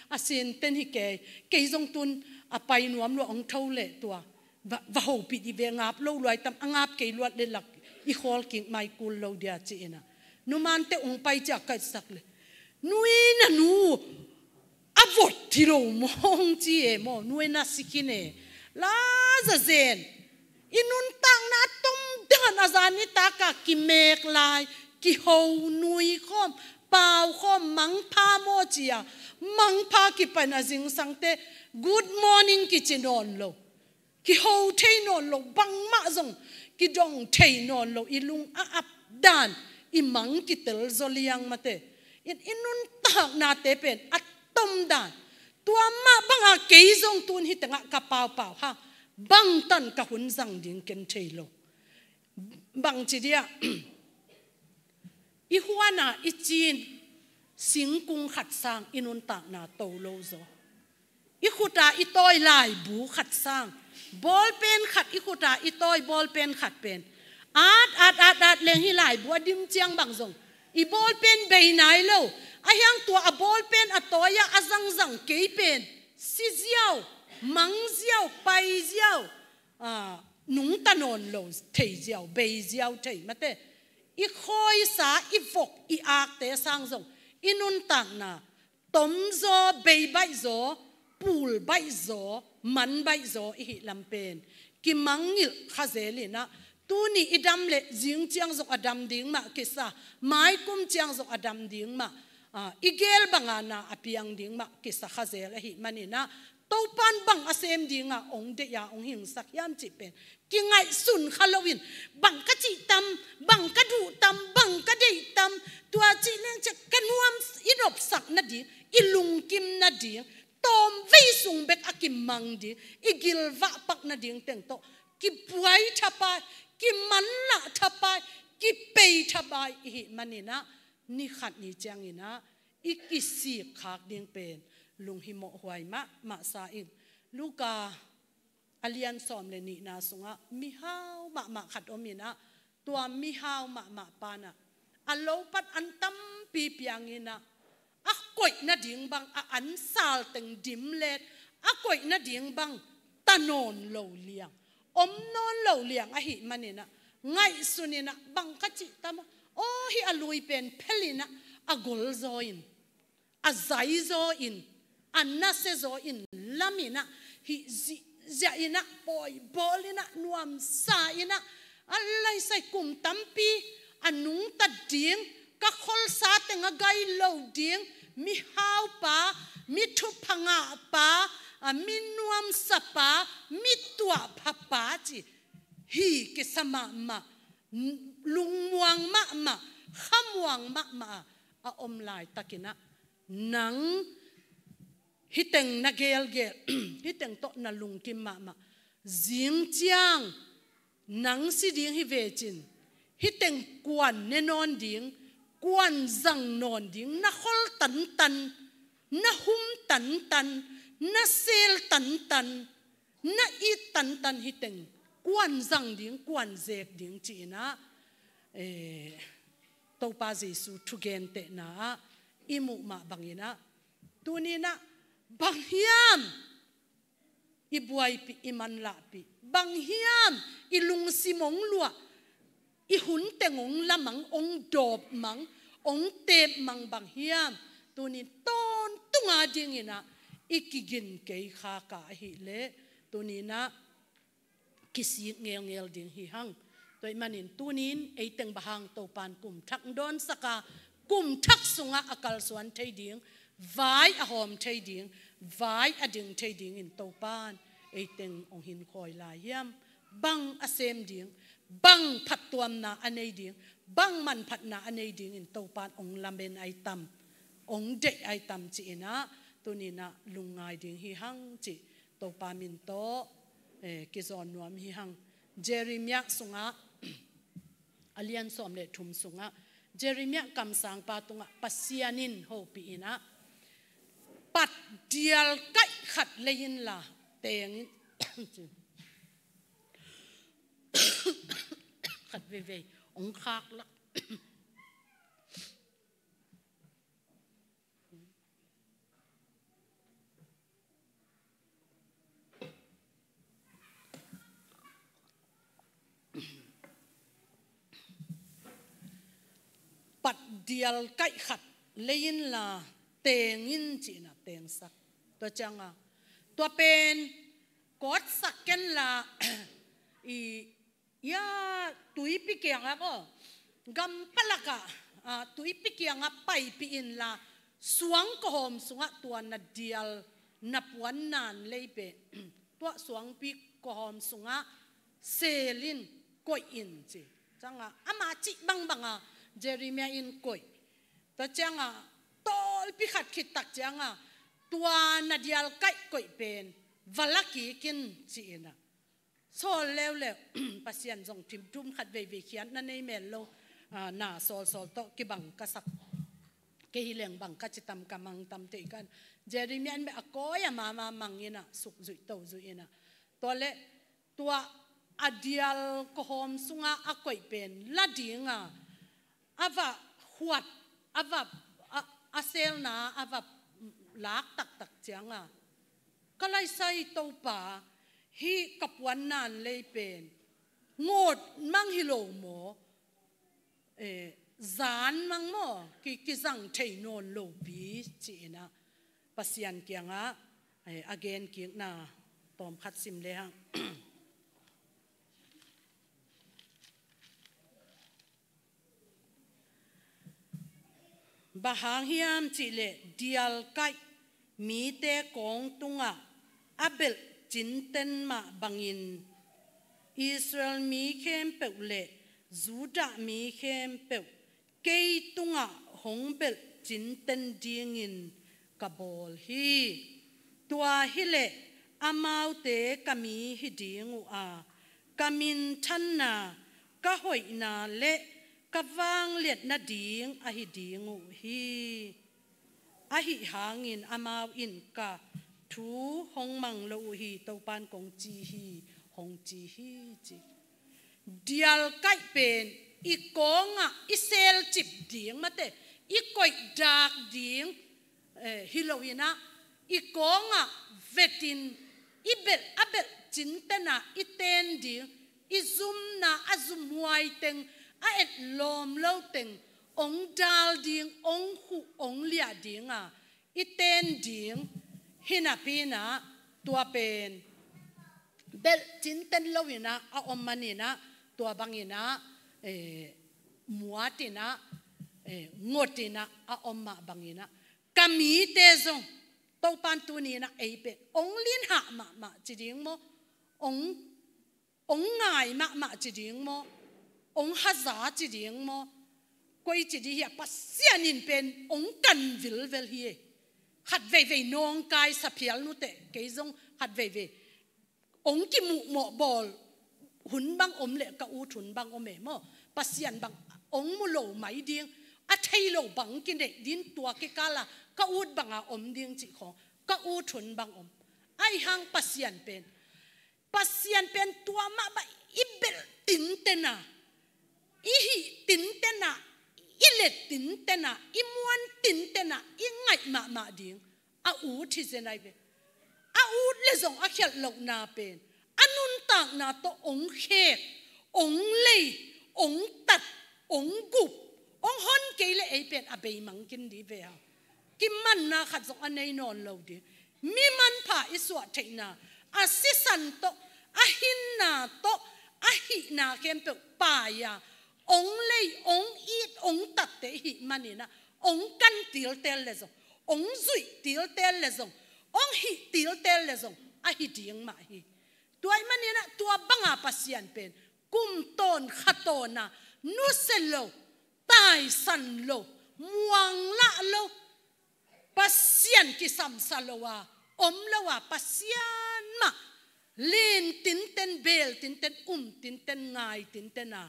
a sin ten hi kei, kei zong tun a pai nuam lua, ong tho leh tua va, va hopih i ve, ngap lo luai tam, a ngap kei luat leh lak i khawl kik mai kul lo dia," ci in ah numante ong pai ciah ka etsak leh, "Nui, na nu a vot hi lo mawng," ci e maw, "Nu e, na si khin e. La za zen. I nuntakna a tom dan a zan nitak ah kimek lai, kiho, nui khawm, pau khawm, mangpha maw," ci a, mangpha kipan a zingsangte good morning kici nawn lo, kiho thei nawn lo, bangmah zong kidong thei nawn lo, i lung a ap dan, i mang kitel zaw liang mate. I, i nuntaknate pen a tom dan. Tua mah bangah kei zong tun hi tengah ka paupau hang, bangtan ka hun zang ding ken thei lo. Bangci dia, i huan ah i ci-in singkung khat sang i nuntakna to lo zaw. I khut ah i tawi laibu khat sang, bawlpen khat, i khut ah i tawi bawlpen khat pen at, at, at, at leng, hih laibu a dim ciang bang zong i bawlpen bei nai lo. Ahi hang tua a bawlpen a tawi ah a zangzang kei pen si ziau, mang ziau, pai ziau, ah, nungta nawn lo thei ziau, bei ziau thei mate. I khawisa, i vok, i akte sang zong i nuntakna tomzaw, beibaihzaw, pulbaihzaw, manbaihzaw i hih lam pen kimangngilh kha zel in ah, tuni i dam leh zing ciang zong a dam ding mah kisa, mai kum ciang zong a dam ding mah, ah, i geel banga na a piang ding mah kisa kha zel ahih manin ah, Topa'n bang a sem dinga hong deih a hong hingsak hiam cih pen kingaihsun kha loin, bang ka cih tam, bang ka duh tam, bang ka deih tam, tua cih leng ciah ka nuam i nopsak nading, i lungkim nading, tawmvei sung bek a kimang ding, i gilvah pak nading teng tawh kibuai thapai, kimanlah thapai, kipei thapai i hih manin ah, ni khat ni ciangin ah i kisik khak ding pen lunghimawh huai mahmah sa ing. Luka a lian sawm le nihna sungah mihau mahmah khat om in ah, tua mihau mahmah pa'n ah a lopat an tampi piangin ah, a koih nading bang a an sal teng dim let, a koih nading bang ta nawn lo liang, om nawn lo liang ahih manin ah, ngaihsun in ah bang ka cih tam, aw, hih a lui pen phel in ah, a gol zaw in, a zai zaw in, a nasia zaw in lam in ah, hih zihziah in ah, pawi bawl in ah, nuamsa in ah, a laisai kum tampi a nungta ding, ka kholsa teng a gai lo ding, mihau pa, mi thupha ngah pa, a mi nuamsa pa, mi tuahpha pa ci hi kisa mahmah, lungmuang mahmah, khamuang mahmah a om laitakin ah, nang hih teng na gelgel, hih teng tawh na lungkim mahmah, zing ciang nang si ding hi ve cin, hih teng kuan ne nawn ding, kuan zang nawn ding, na khol tantan, na hum tantan, na sel tantan, na it tantan hih teng kuan zang ding, kuan zek ding ci-in ah, eh, Topa Jesu thugentehna ah i muh mah bangin ah, tuni-in ah bang hiam i buaipih, i manlahpih, bang hiam i lungsim hong luah, i hun teng hong lamang, hong dawpmang, hong tepmang bang hiam, tuni-in tawntung a dingin ah i kigin kei khak a ahih leh, tuni-in ah kisik ngelngel ding hi hang. Tua ahih manin tuni-in ei teng bang hang Topa'n kum thak dawnsak a, kum thak sungah a kalsuan thei ding, vai a hawm thei ding, vai a ding thei dingin Topa'n ei teng hong hinkhawi lai hiam? Bang a sem ding, bang phattuamna a nei ding, bang manphatna a nei dingin Topa'n hong lamen ai tam, hong deih ai tam ci-in ah, tuni-in ah lungngai ding hi hang cih Topa min tawh, eh, kizawn nuam hi hang. Jeremiah sungah, a lian sawm le thum sungah, Jeremiah kamsangpa tungah Pasian in hopih in ah, pat dial kaih khat lei inla teng in, khat veivei hong khak lak. Pat dial kaih khat lei inla teng in ci-in ah tengsak. Tua ciangah, tua pen kawtsak kenla, i, ia, tuipi kiangah aw, gam palakah, ah, tuipi kiangah paipih inla, suang kawhawm sungah tua na dial, na puan naan lei pen, tua suangpi kawhawm sungah sel in, koih in ci. Ciangah ama cih bangbanga Jeremiah in koih. Tua ciangah tawlpi khat khit tak ciangah, tua na dial kaih koih pen va la kik in ci-in ah, sawl leuleu. Pasian zong thimtum khat veivei khiatna nei mel lo, ah, na sawlsawl tawh kibang ka sak. Kei hi leng bang ka ci tam, ka mang tam teh kan. Jeremiah in beh a kawi a mama mang in ah, suk zuih to zuih in ah, tua leh tua a dial kawhawm sungah a koih pen la dinga a va huat, a va, a, a selna a va lak taktak ciangah, ka laisai Topa, hih ka puan naan lei pen ngawt mang hi lo maw, eh, zan mang maw, ki, kizang thei nawn lopi ci-in ah Pasian kiangah, eh, a genkikna tawmkhat sim lehang. Bang hang hiam cihleh dialkaih mite kawng tungah a belh cinten mah bangin Israel mi khempeuh le Judah mi khempeuh kei tungah hong belh cinten dingin ka bawl hi. Tua hileh amaute ka mi hi ding uh a, ka minthanna, ka hoihna le ka vangliatna ding ahi ding uh hi. Ahi hangin amau in ka thu hong mang lo uh hi, Topan kong ci hi, hong ci hi ci. Dialkaih pen i kawngah i selcip ding mate, i koihdak ding, eh, hi loinah i kawngah vetin i belh a belh cintenah i ten ding, i zumna a zumhuai teng, a etlawm lo teng ong dal ding, ong huh, ong liah dinga i ten ding hi napi inah tua pen belh cinten loinah a om maninah tua banginah, eh, muatinah, eh, ngotinah a om mah banginah ka mite zong Topan tuninah ei pen ong linhah mahmah ci ding maw, ong, ong ngai mahmah ci ding maw, ong haza ci ding maw, koi ci ding hiah Pasian in pen ong kan vilvel hi. Khat veivei nawngkai saphial nuteh, kei zong khat veivei ong kimuhmawh bawl hun bang om leh ka ut hun bang om e maw. Pasian bang ong mu lo mai ding, a thei lo bang kineih ding, tua kikala ka ut banga om ding cih khawng ka ut hun bang om. Ahi hang Pasian pen, Pasian pen tua mah bang i belh tintena, i hih tintena, i let tintena, i muan tintena i ngaih mahmah ding a ut hi zen ai ve. A ut le zong a khialh lohna pen a nuntakna tawh ong khek, ong lei, ong tat, ong gup, ong hon kei le ei pen a beimang kin dih ve a, kimanna khat zong a nei nawn lo ding. Mi manpha i suah theihna, a sisan tawh, a hinna tawh, a hihna khempeuh paia ong lei, ong it, ong tatte i hih maninah ong kan tiltel le zong, ong zuih tiltel le zong, ong hih tiltel le zong ahi ding mah hi. Tua ahih maninah tua banga Pasian pen kum tawn kha tawna nusia lo, taisan lo, muanglah lo, Pasian kisamsa lo a, om lo a, Pasian mah len tinten, bel tinten, um tinten, ngai tinten a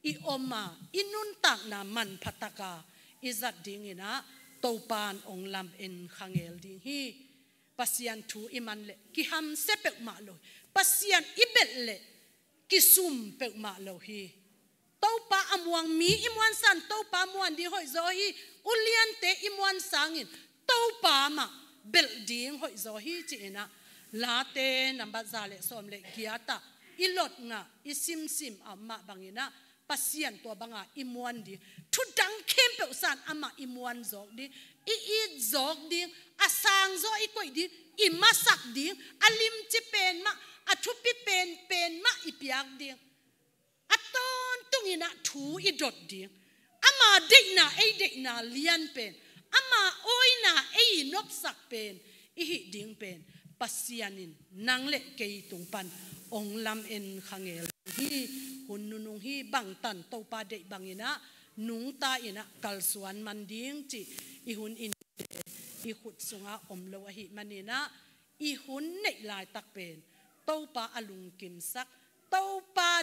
i om a, i nuntakna manphataka i zat dinginah Topan ong lam en kha ngel ding hi. Pasian thu i man leh kihamsia peuhmah lo hi. Pasian i belh leh kisum peuhmah lo hi. Topa a muang mi i muan san, Topa muan ding hoih zaw hi. Uliante i muan sangin Topa mah belh ding hoih zaw hi ci-inah Late nambat za le sawm le giatah i lot ngah, i simsim a om mah banginah Pasian tua banga i muan ding, thudang khempeuh san amah i muan zawk ding, i it zawk ding, a sang zaw i koih ding, i masak ding, a limci pen mah, a thupi pen pen mah i piak ding. A tawntunginah thu i dot ding. Ama deihna, ei deihna lian pen, ama awina, ei nopsak pen i hih ding pen Pasian in nang le kei tung pan ong lam en kha ngel hi. Hun nunung hi, bangtan Topa deih banginah nungta inah kalsuan man ding cih i hun i nite i khut sungah om lo ahih maninah i hun neih laitak pen Topa a lungkimsak, Topa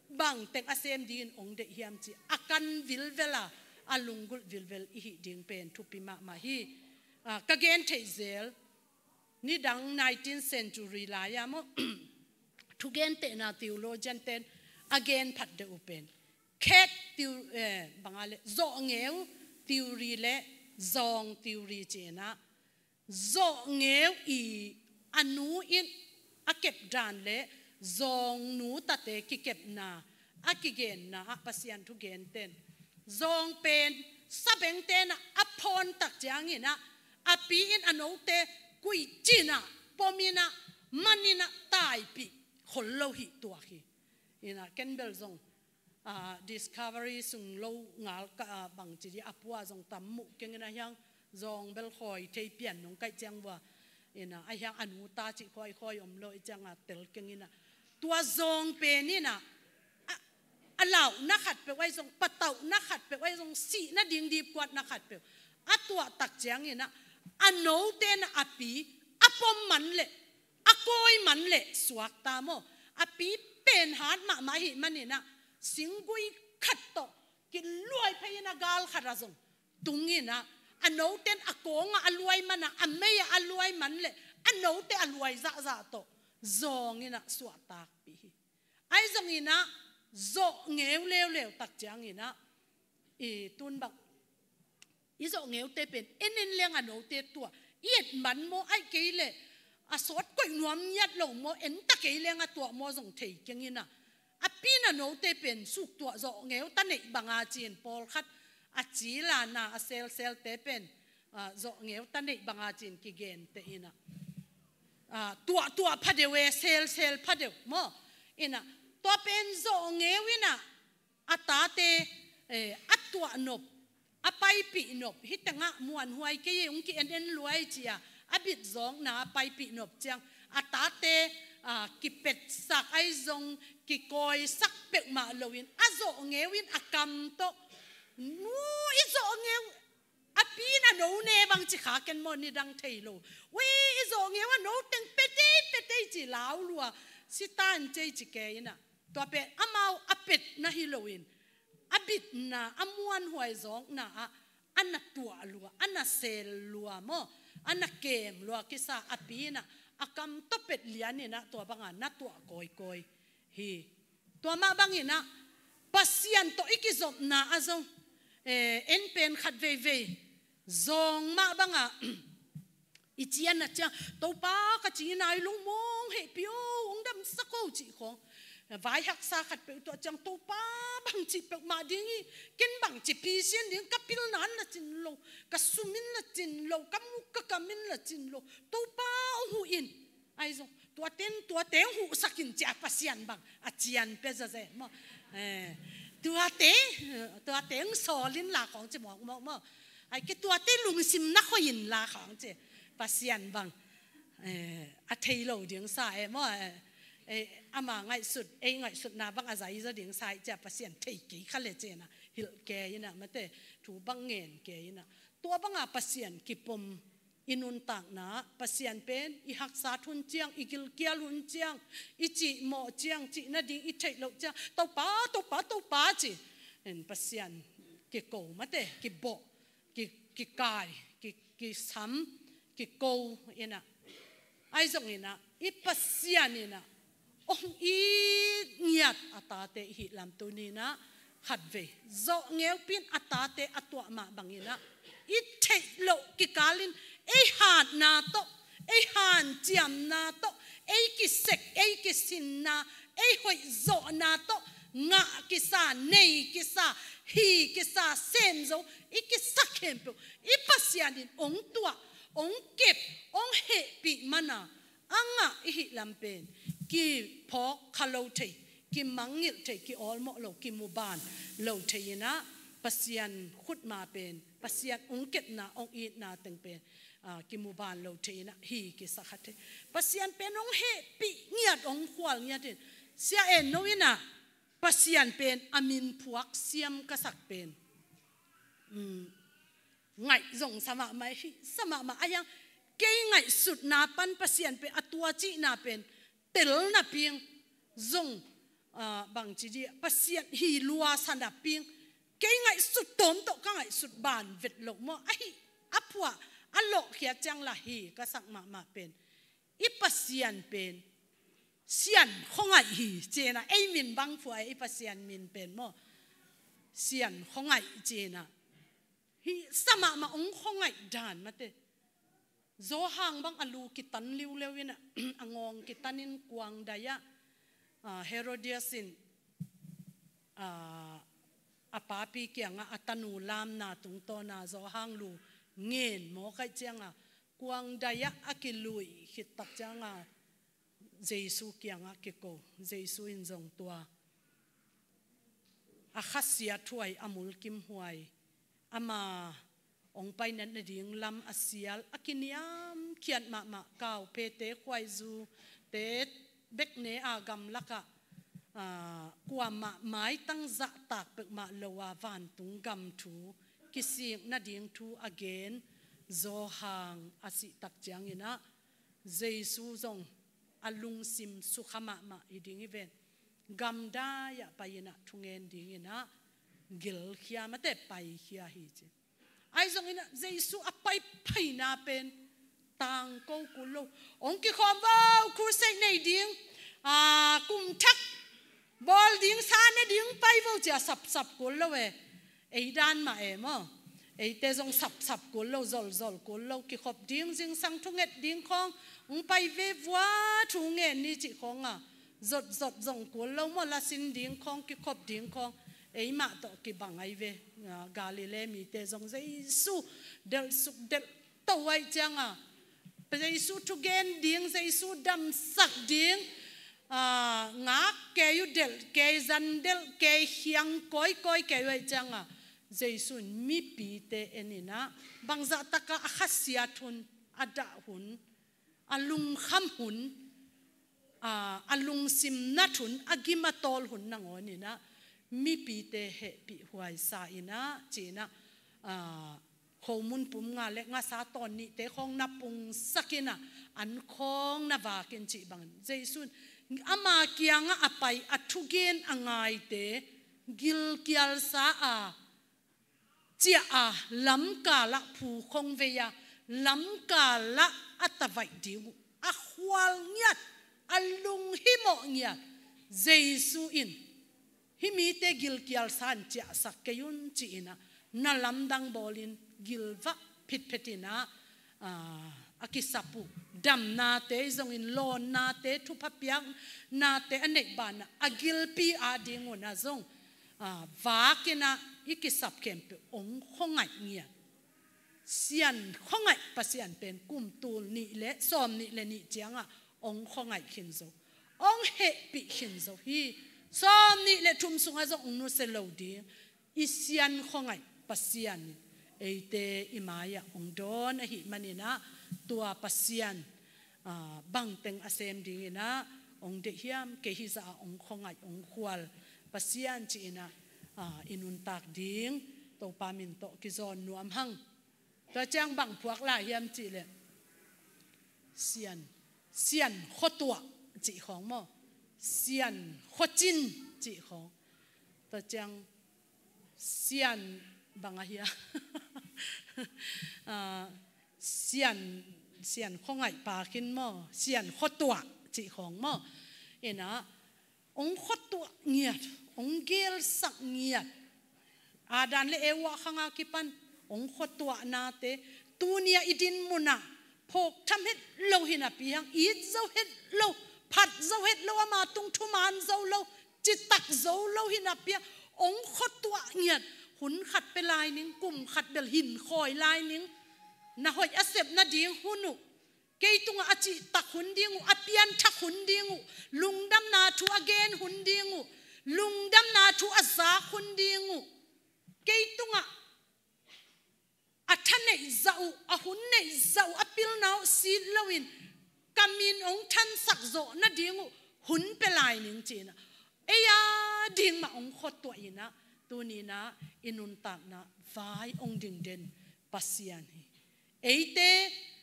bangteng a sem dingin ong deih hiam cih a kan vilvel a, a lunggulh vilvel i hih ding pen thupi mahmah hi. Ah, ka gen theih zel, nidang nineteenth century lai-a maw, thugentehna theologian ten a gen phat deuh uh pen Kate theo-, eh, banga le Zawhngeu theory le Zawng theory ci-inah, Zawhngeu i a nu in a kepdan le Zawng nu tate kikepna a kigenna ah Pasian thugenten Zawng pen sabengtenah a phawntak cianginah a pi in a note kuicinah pominah maninah taipih khol lo hi tuak hi. Inah ken bel zong Ah, Discovery sung lo ngal ka, ah, bang ci di a pua zong tam muh keng in a hiang zong bel khawi thei pian nung kaih ciang vua. In a, a hiang a nu ta cih khawi khawi om lo i ciang a tel keng in a. Tua zong pen in a, a, a lauhna khat peuh ai zong, patauhna khat peuh ai zong, sihna ding dipkuatna khat peuh. A tuah tak ciang in a, a note in a a pi, a pom man leh, a kawi man leh suakta maw. A pi pen hat mahmah ahih manin a, singgui khat tawh kiluai phei in a gal khat ah zong tung in a, a note in a kawng ah a luai man a, a mei ah a luai man leh, a note a luai zahzah tawh zawng in a suahtakpih hi. Ai zong in a, zawh ngeu leuleu tak ciang in a, i tun bang i zawh ngeute pen en en leng a note tuah i et man maw, ai kei leh a sawt koih nuam ngiat lo maw, en ta kei leng a tuah maw zong thei keng in a, a pi in a note pen suk tuah zawh ngeu ta neih bang a ci-in pawlkhat a cil a na a selselte pen, ah, zawh ngeu ta neih bang a ci-in kigen teh in a, ah, tuah tuah pha deuh e, selsel pha deuh maw. In a, tua pen zawh ngeu in a, a tate, eh, a tuah nop, a paipih nop, hih tengah muanhuai kei e, hong ki en en lua e ci a, a bit zawkna a paipih nop ciang a tate, ah, kipetsak ai zong, kikawisak peuhmah lo in a zawh ngeu in a kam tawh, nu, i zawh ngeu, a pi in a no ne bang ci kha ken maw, nidang thei lo. Ui, i zawh ngeu a no teng petei petei ci lau lua, sitan cei ci kei in a. Tua pen amau a petna hi lo in, a bitna, a muanhuai zawkna ah a na tuah lua, a na sel lua maw, a na kem lua kisa a pi in a, a kam tawh pet lian in a tua bang a na tuah kawikawi hi. Tua mah bang in a, Pasian tawh i kizopna ah zong, eh, en pen khat veivei zawng mah bang a, i cian a ciang, Topa ka ci nai lo maw, hong hehpih o, hong damsak o cih khawng. Vai haksa khat peuh tuah ciang, Topa bang cih peuhmah ding hi, ken bang ci pi sian ding, ka pilna na cin lo, ka sum in na cin lo, ka muk ka kam in na cin lo, Topa hong huh in. Ai zong, tua teng, tua teng huhsak in ci a, Pasian bang a cian pia zaze maw. Eh, tua teng, tua teng sawl in la khawng ci mawkmawk maw. Ai kei tua teng lungsim na khoi in la khawng ci. Pasian bang, eh, a thei lo ding sa e maw, eh, eh, ama ngaihsut, ei ngaihsutna bang a zai zaw ding sa i ci a, Pasian thei kei kha le ci in a, hilh kei in a, mate, thu bang ngen kei in a. Tua bang a Pasian kipom i nuntakna, Pasian pen i haksat hun ciang, i gilkial hun ciang, i cihmawh ciang, cih nading i theih loh ciang, Topa, Topa, Topa ci in Pasian kiko mate, kibawh, ki, kikai, ki, kisam, kiko in a. Ai zong in a, i Pasian in a hong it ngiat a tate i hih lam tuni in a, khatvei zawh ngeupin a tate a tuah mah bang in a, i theih loh kikal in ei hatna tawh, ei hanciamna tawh, ei kisek, ei kisinna, ei hoih zawhna tawh ngah kisa, nei kisa, hi kisa, sem zo i kisa khempeuh i Pasian in hong tuah, hong kep, hong hehpih man a, a ngah i hih lam pen kiphawk kha lo thei, kimangngilh thei, kiawlmawh lo, kimuban lo thei in a, Pasian khutma pen, Pasian hong kepna, hong itna teng pen, ah, kimuban lo thei in a, hi kisa kha thei. Pasian pen hong hehpih ngiat, hong khual ngiat in, Sia En No in a, Pasian pen a min phuak siam ka sak pen, um, ngaih zong sa mahmah, hih sa mahmah a hiang, kei ngaihsutna pan Pasian pen a tua cihna pen tel napi-in zong, ah, bang ci di, Pasian hi lua sa napi-in, kei ngaihsut tawm tawh ka ngaihsut ban vet loh maw, ahi a phuah a lawhkhia ciang la hi ka sak mahmah pen, i Pasian pen Sian Khuangaih hi ci in a, ei min bang phuah e, i Pasian min pen maw, Sian Khuangaih ci in a. Hih sa mahmah, hong khuangaih dan mate. Zawhang bang a lu kitan liuleu in a, a ngawng kitan in kuang dai ah, ah, Herodias in, ah, a papi kiangah a tanu lamna tungtawn a zawhang lu ngen mawk ahih ciang a, kuang dai ah a kiluih khit tak ciang a, Jesu kiangah kiko, Jesu in zong tua, A khasiathuai, a mulkimhuai, ama hong paina nading lam a sial, a kiniamkhiat mahmah, kauphete, khuaizute bek ne a gamlakah, aa, kuamah maitang zahtak peuhmah lo a vantung gam thu kisik nading thu a gen Johan a sihtak cianginah Jesu zong a lungsim sukha mahmah hi ding hi ven. Gamdai ah pai-inah thungen dinginah gilkhia, mate, paikhia hi ci. Ahi zonginah Jesu a paiphaina pen tangko kul lo. Hong kikhawm vo, crusade nei ding, aa, kum thak bawl ding, sa ne ding, pai vo, ci-a sapsap kul lo e. Ei dan mah e maw. Eite zong sapsap kul lo, zolzol kul lo, kikhop ding, zingsang thunget ding khawng, hong pai ve vua, thu ngen ni cih khawng a zotzot zong kul lo maw, lasin ding khawng, kikhop ding khawng. Eimah tawh kibang ahi ve. Aa, Galilee mite zong Jesu delhsuk delh to ahih cianga, Jesu thugen ding, Jesu damsak ding, aa, ngak kei uh, delh kei, zan delh kei, khiang kawikawi kei uh ahih cianga, Jesu in mipite eninah bangzah takah a khasiat hun, a dah hun, a lungkham hun, aa, a lungsim nat hun, a gim a tawl hun nangawninah mipite hehpih huaisa inah, ci-inah, aa, khomun pum nga le ngasa tawn nihte khawng na pungsak inah, an khawng na vak in cih bangin Jesu in ama kiangah a pai, a thugen a ngaite gilkialsa a, ciah a, lamkalah phu khong vei a, lamkalah a tavaih ding uh a khual ngiat, a lunghimawh ngiat Jesu in hih mite gilkialsa in ciahsak kei un, ci-inah na lamdang bawlin gilvah phitphet inah, aa, a kisap uh damnate zongin, lawnnate, thupha piaknate a neih banah a gilpi ading unah zong, aa, vak inah i kisap khempeuh hong khuangaih ngiat. Sian khuangaih Pasian pen kum tul nih le sawm nih le nih ciangah hong khuangaih khin zo, hong hehpih khin zo hi. Sawm nih le thum sungah zong hong nusia lo ding i sian khuangaih Pasian in eite i mai-ah hong dawn ahih maninah, tua Pasian, aa, bangteng a sem dinginah hong deih hiam? Kei hizah a hong khuangaih, hong khual Pasian ci-inah, aa, i nuntak ding Topa min tawh kizawn nuam hang. Tua ciang bang phuak lai hiam cihleh, Sian, Sian khuatuah cih khawng maw, Sian khuacin cih khawng. Tua ciang Sian bang ahia? Aa, Sian, Sian khuangaih pa khin maw, Sian khuatuah cih khawng maw. Inah hong khuatuah ngiat, hong gelsak ngiat. Adam le Eva khanga kipan hong khuatuahnate, tuni-ah i din munah phawk tham het lo hi napi hang, it zo het lo, phat zo het lo, ama tung thuman zo lo, citak zo lo hi napi hang, hong khuatuah ngiat. Hun khat pia lai ning, kum khat bel hinkhawi lai ning, na hoih a sep nading hun uh, kei tungah a cihtak hun ding uh, a pianthak hun ding uh, lungdamna thu a gen hun ding uh, lungdamna thu a zak hun ding uh, kei tungah a thaneih zah uh, a hun neih zah uh, a pilna uh sit loin ka min hong thansak zawh nading uh hun pia lai ning, ci-inah ei a ding mah hong khuatuah inah, tuninah i nuntakna vai hong ding den Pasian hi. Eite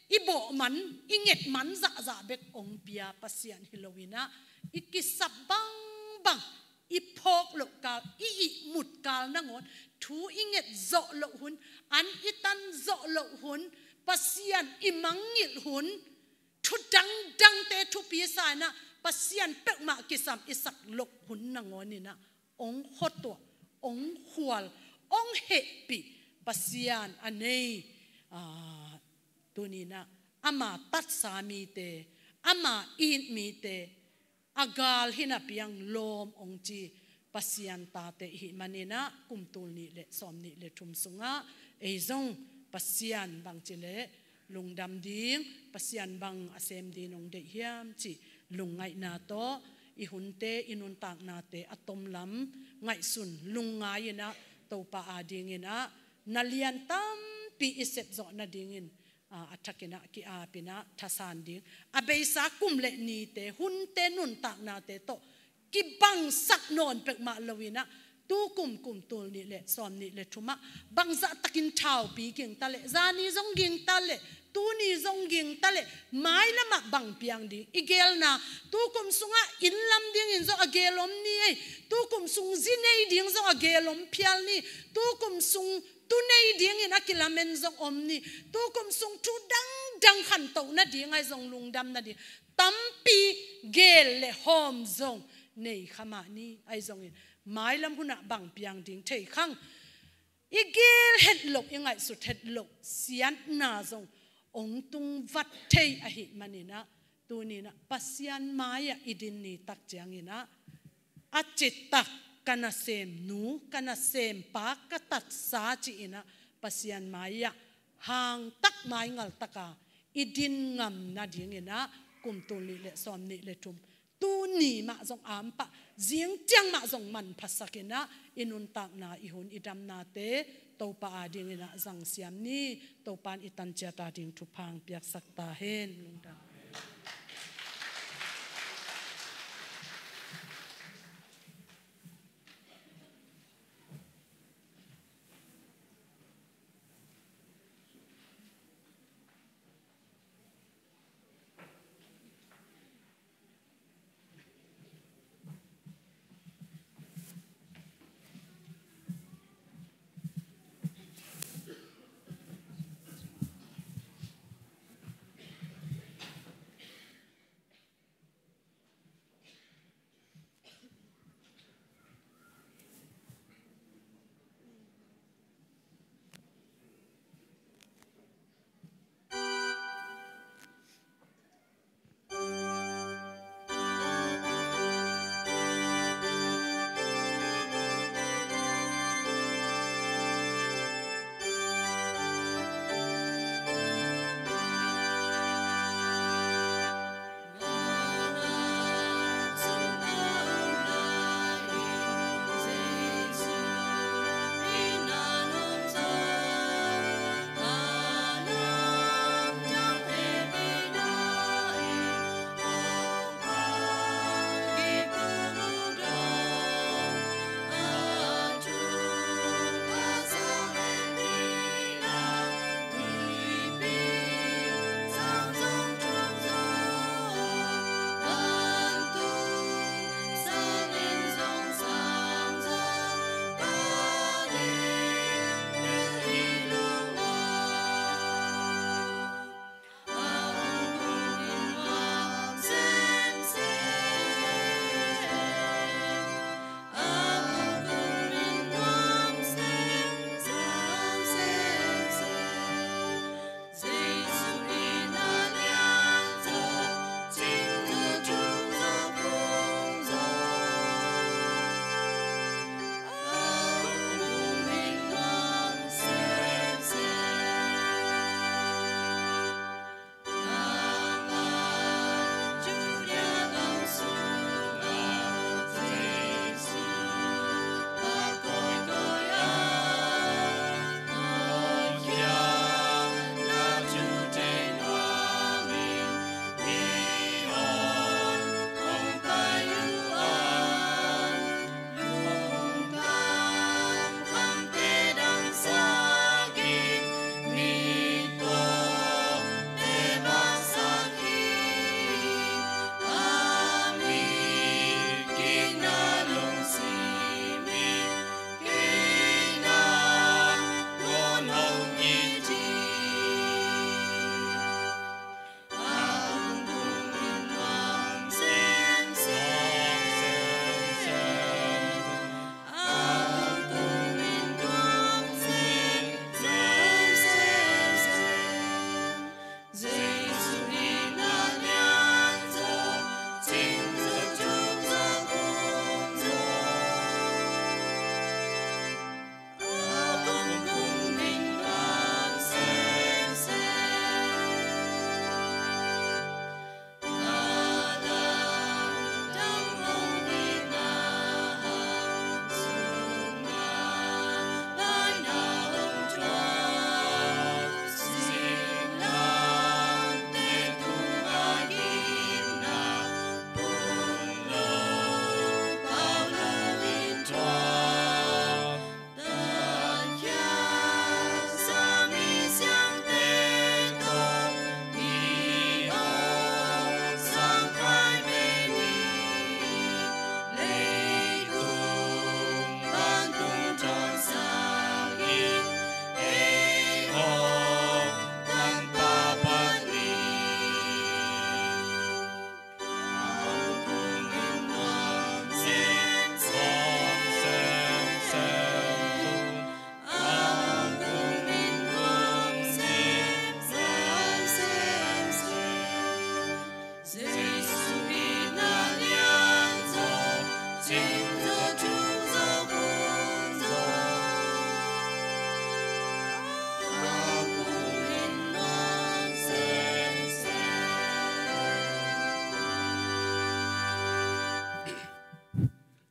i bawh man, i nget man zahzah bek hong pia Pasian hi loinah, i kisap bangbang, i phawk loh kal, i ihmut kal nangawn, thu i nget zawh loh hun, an i tan zawh loh hun, Pasian i mangngilh hun, thu dangdangte thupi sa inah Pasian peuhmah kisam i sak loh hun nangawninah hong khuatuah, hong khual, hong hehpih Pasian a nei, aa, tuninah ama tatsa mite, ama it mite, a gal hi napi hang lawm hong ci Pasian tate i hih maninah, kum tul nih le sawm nih le thum sungah ei zong Pasian bangci le lungdam ding, Pasian bang a sem ding hong deih hiam cih lungngaihna tawh i hunte, i nuntaknate a tomlam ngaihsun lungngai in ah Topa adingin ah na lian tampi i sep zawh nadingin, ah, a thakin ah ki-ap in ah thasan ding. A beisa kum le nite, hunte, nuntaknate tawh kibangsak nawn peuhmah lo in ah, tu kum, kum tul nih le sawm nih le thum ah bangzah takin thaupi gingta leh, zani zong gingta leh, tuni zong gingta leh, mailam ah bang piang ding i geelna, tu kum sungah inn lam dingin zong a geel om ni ei, tu kum sung zi nei ding zong a geel om phial ni, tu kum sung tu nei dingin a kilamen zong om ni, tu kum sung thu dangdang khantoh nading ahi zong, lungdam nading tampi geel le hawm zong nei kha mah ni. Ahi zongin mailam hun ah bang piang ding thei khang, i geel het loh, i ngaihsut het loh siatna zong hong tung vat thei ahih manin ah, tuni in ah Pasian mai-ah i din ni tak ciangin ah, a citak ka nasemnu, ka nasempa, ka tatsa ci-in ah Pasian mai-ah hangtak maingal taka i din ngam nadingin ah kum tul nih le sawm nih le thum, tuni mah zong ampah, zing ciang mah zong manphasak in ah i nuntakna, i hun, i damnate Topa adingin ah zangsiam ni. Topa in i tan ciat ading thupha hong piaksak ta hen. Lungdam.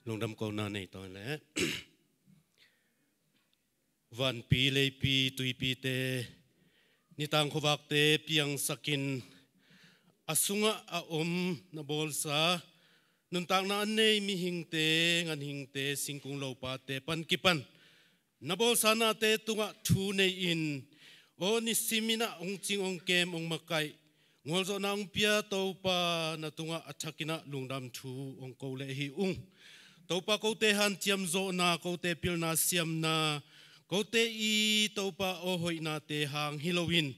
Lungdam kohna nei tawh le. Vanpi, leipi, tuipite, nitang khuavakte piangsakin, a sungah a om na bawlsa, nuntakna a nei mihingte, ganhingte, singkung lopate pan kipan na bawlsa nate tungah thu nei-in, aw nisimin ah hong cing, hong kem, hong makaih, gualzawhna hong pia Topa na tungah a thakin ah lungdam thu hong ko leh hi ung. Topa, kote hanciam zawhna, kote pilna siamna, kote i Topa aw hoihnate hang hi loin,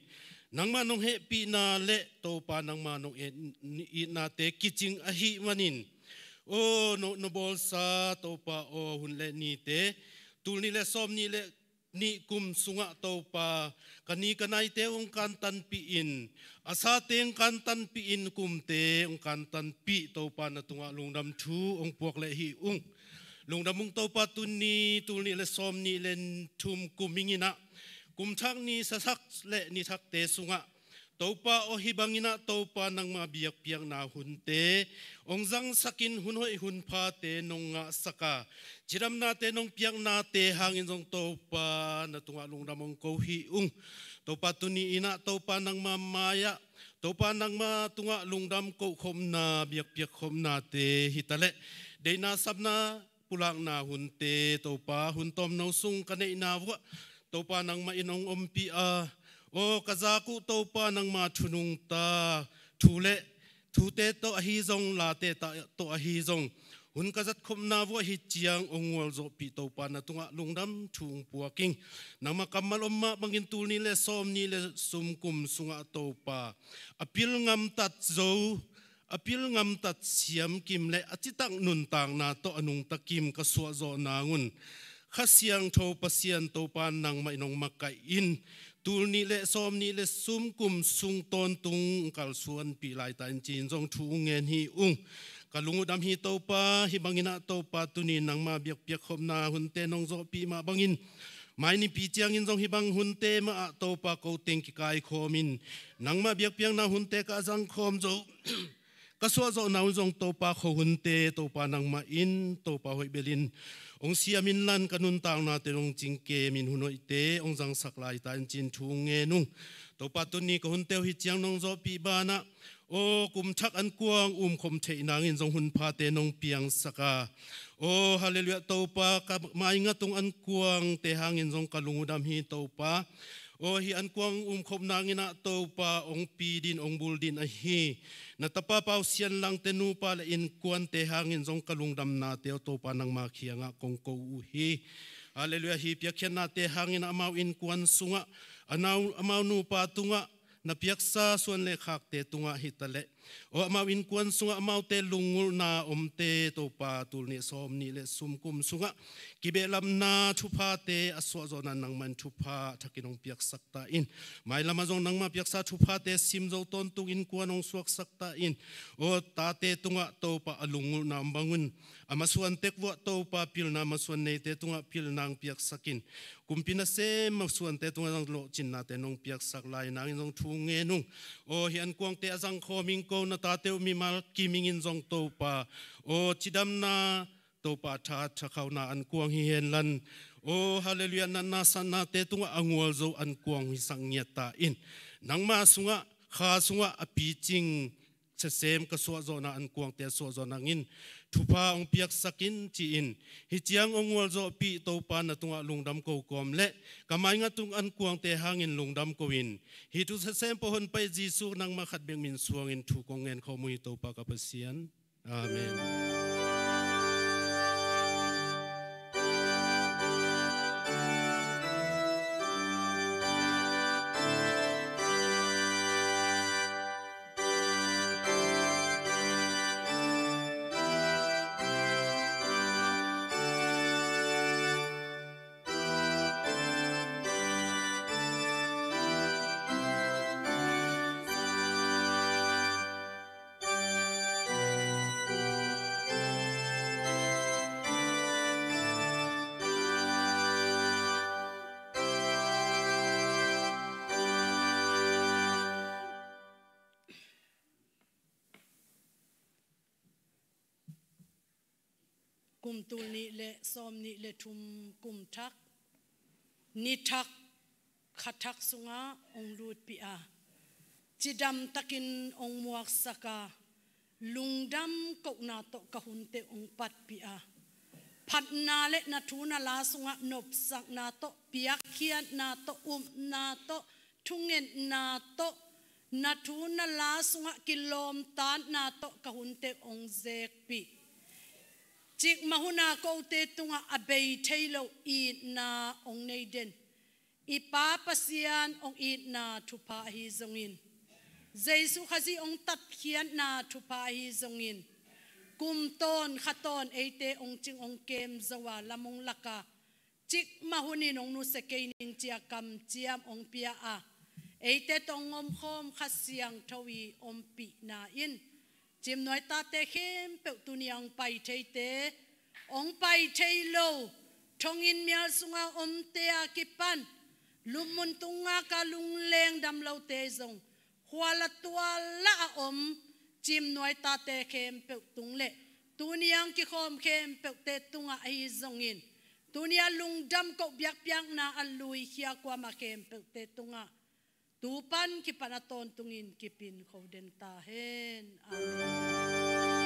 nangmah nong hehpihna le Topa nangmah nong et, itnate kicing ahih manin, aw no, na bawlsa Topa aw hun le nite, tul nih le sawm nih le nih kum sungah Topa, ka ni ka naite hong kantanpih in, a sate hong kantanpih in, kumte hong kantanpih Topa na tungah lungdam thu hong puak leh hi ung. Lungdam ung Topa, tuni tul nih le sawm nih le thum kum hi ing ah, kum thak ni, sa thak le ni thakte sungah Topa aw, hih bangin ah Topa nangma biakpiakna hunte hong zangsakin, hun hoih hun phate nong ngahsak a, cidamnate nong piaknate hangin zong Topa na tungah lungdam hong ko hi ung. Topa, tuni in ah Topa nangma mai-ah, Topa nangma tungah lungdam kohkhopna, biakpiakkhopnate hi taleh, deihna sapna pulakna hunte Topa, hun tawmno sung ka neihna vuah Topa nangmah in hong ompih a, aw ka zak uh Topa nangma thu nungta, thu le thute tawh ahi zong, late tawh ahi zong, hun ka zatkhopna vuah hih ciang hong gualzawhpih Topa na tungah lungdam thu hong puak ing. Nangma kammal om mah bangin tul nih le sawm nih le sum kum sungah Topa, a pil ngamtat zo, a pil ngamtat siamkim le a citak nuntakna tawh a nungta kim ka suahzawh nangun, Kha Siangtho Pasian Topa nangmah in hong makaih in, tul nih le sawm nih le sum kum sung tawntung kalsuanpih lai ta in ci-in zong thu hong ngen hi ung. Ka lung uh dam hi Topa, hih bangin ah Topa tuni nangma biakpiakkhopna hunte nong zawhpih mah bangin, mai Nipi ciangin zong hih bang hunte mah ah Topa ko teng kikaikhawm in, nangma biakpiakna hunte ka zangkhawm zo, ka suahzawhna un zong Topa khuahunte Topa nangmah in Topa hoih belin hong siam inla, ka nuntaknate hong cingkem in hun hoihte hong zangsak lai ta in ci-in thu hong ngen ung. Topa tuni ka hunte uh hih ciang nong zawhpih banah, aw kum thak an kuang umkhop theih nangin zong hun phate nong piangsak a, aw halleluiah Topa, ka maingat tung an kuangte hangin zong ka lung uh dam hi Topa. Aw hih an kuang umkhop nangin ah Topa hong pi din, hong bul din ahi na tapa Pau Sian Langte nupa le innkuante hangin zong ka lungdamnate aw Topa nangma kiangah kong ko uh hi. Halleluiah. Hih piakkhiatnate hangin ah amau innkuan sungah, a nau, amau nupa tungah, na piaksa suan le khakte tungah hi taleh, aw amau innkuan sungah amaute lunggulhna omte Topa, tul nih sawm nih le sum kum sungah kibehlapna thuphate a suahzawhna nangmah in thupha thakin hong piaksak ta in. Mailamah zong nangma piaksa thuphate sim zo tawntung innkuan hong suaksak ta in. Aw tate tungah Topa a lunggulhna om bangun, a masuan tek vuah Topa pilna, masuan neite tungah pilna hong piaksak in, kumpi nasem masuante tungah zong lawhcinnate nong piaksak lai nangin zong thu ngen ung. Aw hih an kuangte a zangkhawm ing ko, na tate uh mimal kim ingin zong Topa, aw cidamna Topa tha, tha khauhna an kuang hi henla, aw halleluiah, natna satnate tungah a gualzo an kuang hisak ngiat ta in. Nangma sungah, Kha sungah a picing sesem ka suahzawhna an kuangte a suahzawh nangin thupha hong piaksak in ci-in, hih ciang hong gualzawhpih Topa na tungah lungdam ko kawm le ka maingat tung an kuangte hangin lungdam ko in, hih thu sesem pawh Honpa Jesu nangma khat bek min suangin thu kong ngen khawm uh hi Topa ka Pasian. Amen. Kum tul nih le sawm nih le thum kum thak, ni thak, kha thak sungah hong lutpih a, cidam takin hong muaksak a, lungdam kohna tawh ka hunte hong patpih a, phatna le na thu na la sungah nopsakna tawh, piakkhiatna tawh, upna tawh, thungetna tawh, na thu na la sungah kilawmtatna tawh ka hunte hong zekpih. Cikmah huna kote tungah a bei thei lo itna hong nei den i Pa Pasian hong itna thupha ahi zongin, Jesu Khazih hong tatkhiatna thupha ahi zongin, kum tawn kha tawn eite hong cing hong kem zo a, lam hong lak a, cikmah hunin hong nusia kei ning ci-a kamciam hong pia a, eite tawh hong omkhawm Kha Siangtho i ompihna in, Cimnuai tate khempeuh tuni-a hong pai theite, hong pai thei lo, thonginn mial sunga omte a kipan, lupmun tung ngak a lungleng dam lote zong, khuala tuala a om Cimnuai tate khempeuh tung le tuni-a hong kikhawm khempeuhte tungah ahi zongin, tuni-a lungdam koh biakpiakna a luikhia kuamah khempeuhte tungah, tu pan kipan a tawntungin kipin kho den ta hen. Amen.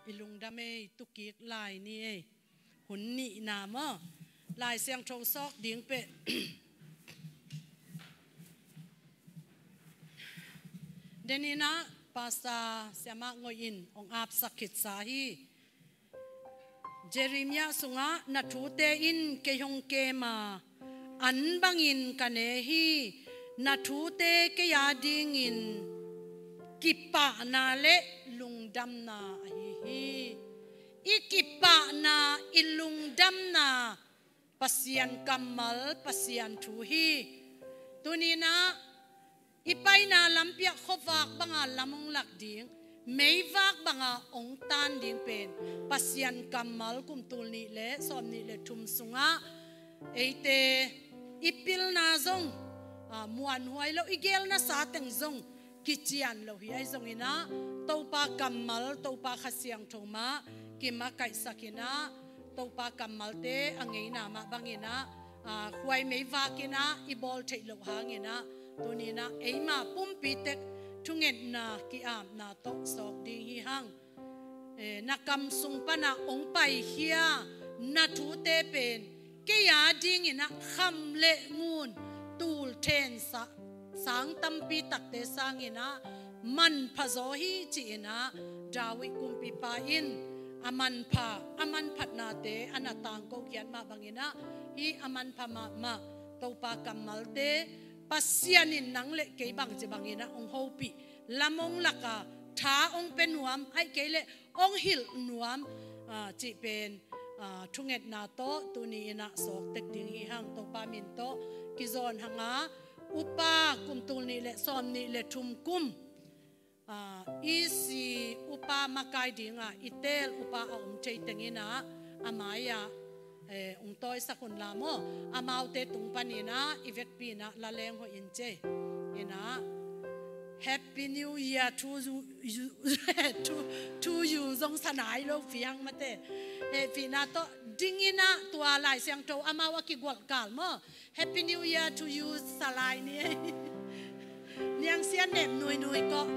I lungdam ei, tukik lai ni ei. Hun nihna maw? Lai Siangtho sawk ding peh. Deninah Pastor Siamah Ngoih in hong apsak khitsa hi. Jeremiah sungah, na thute in kei hong kem a, an bangin ka ne hi. Na thute kei a dingin kipahna le lungdamna ahi hi. I kipahna, i lungdamna Pasian kammal, Pasian thu hi. Tuninah i paina lampi ah khuavak banga lam hong lak ding, meivak banga hong tan ding pen Pasian kammal kum tul nih le sawm nih le thum sungah eite i pilna zong, a, muanhuai lo, i gelna sa teng zong kician lo hi. Ahi zonginah Topa kammal, Topa Kha Siangtho mah kimakaihsakinah, Topa kammalte a ngeina mah banginah, a, khuai meivakinah i bawl theih loh hanginah, tuninah eima pumpi tek thungetna ki-apna tawh sawk ding hi hang. E, na kam sung pana hong paikhia na thute pen kei a dinginah kham le ngun, tul then sa-, sang tampi takte sanginah manpha zaw hi, ci-inah David kumpipa in a manpha, a manphatnate a na tangkokhiat mah banginah, hih a manpha mahmah Topa kammalte Pasian in nang le kei bangci banginah hong hopih, lam hong lak a, tha hong pia nuam, ahih kei leh hong hilh nuam, a, cih pen, a, thungetna tawh tuni-inah sawk tek ding hi hang. Topa min tawh kizawn hanga, upa kum tul nih le sawm nih le thum kum, a, E C upa makai dinga i teel upa a om thei tenginah a mai-ah, eh, hong tawisak hun la maw? Amaute tung paninah i vekpi inah laleng hoih in cei. Inah Happy New Year to you, you, to, to you zong sa nai lo pi hang mate. Hehpihna tawh dinginah tua Lai Siangtho amau a kigualh kal maw? Happy New Year to you sa lai ni. Niang Sian Nem nuinui kawh.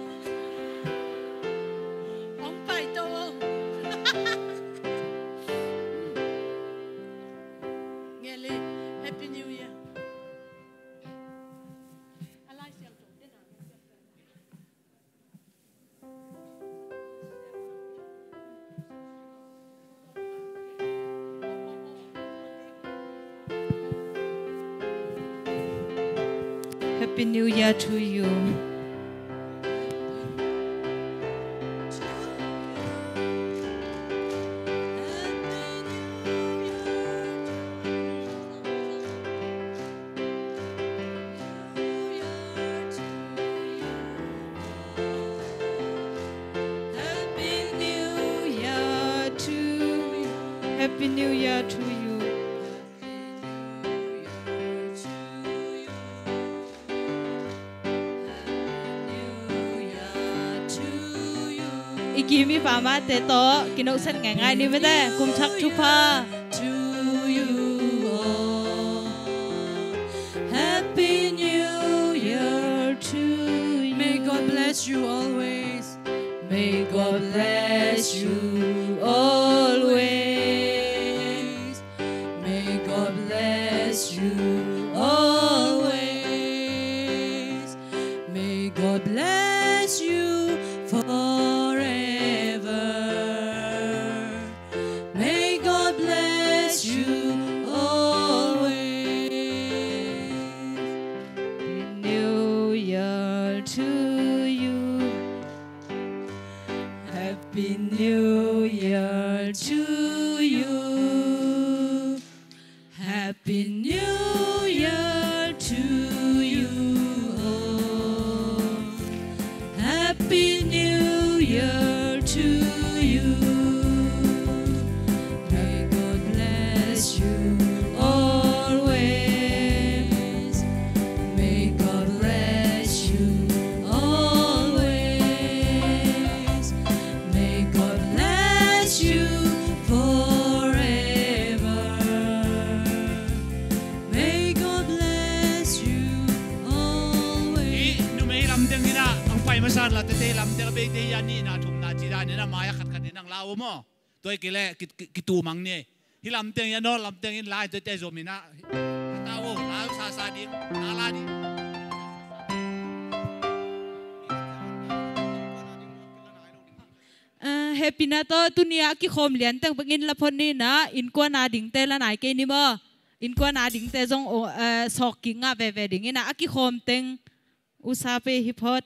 Hong pai to. Ngeli, Happy New Year. A Lai Siangtho den a. Happy New Year to you. New Year to you. I kim i pamate tawh kinohset ngaingai ni mete. Kum thak thupha. To you all. Happy New Year to you. May God bless you always. May God bless you always. May God bless you always. May God bless you forever. May God bless you always. Happy New Year to you. Happy New Year to you. Happy New Year to you all. Happy New Year to you. May God bless you always. May God bless you always. May God bless you forever. May God bless you always. Hih numei lamteng in ah, a pai masa la tete lamteng a bei te hi a, nihna thumna ci dan in ah, mai-ah khatkhat in ah la uh maw. Tua hi kei leh ki, ki, kitu mang ni. Hih lamteng hi a, nawn lamteng in la in tete zom in ah. A ta uh, la uh sasa ding, la la ding. Ah, hehpihna tawh tuni-ah a kikhawm lianteng bangin la phot ni in ah, innkuan a dingte la nai kei ni maw. Innkuan a dingte zong, oh, eh, sawk kik ngah veve ding in ah, a kikhawm teng usa pe hi phot.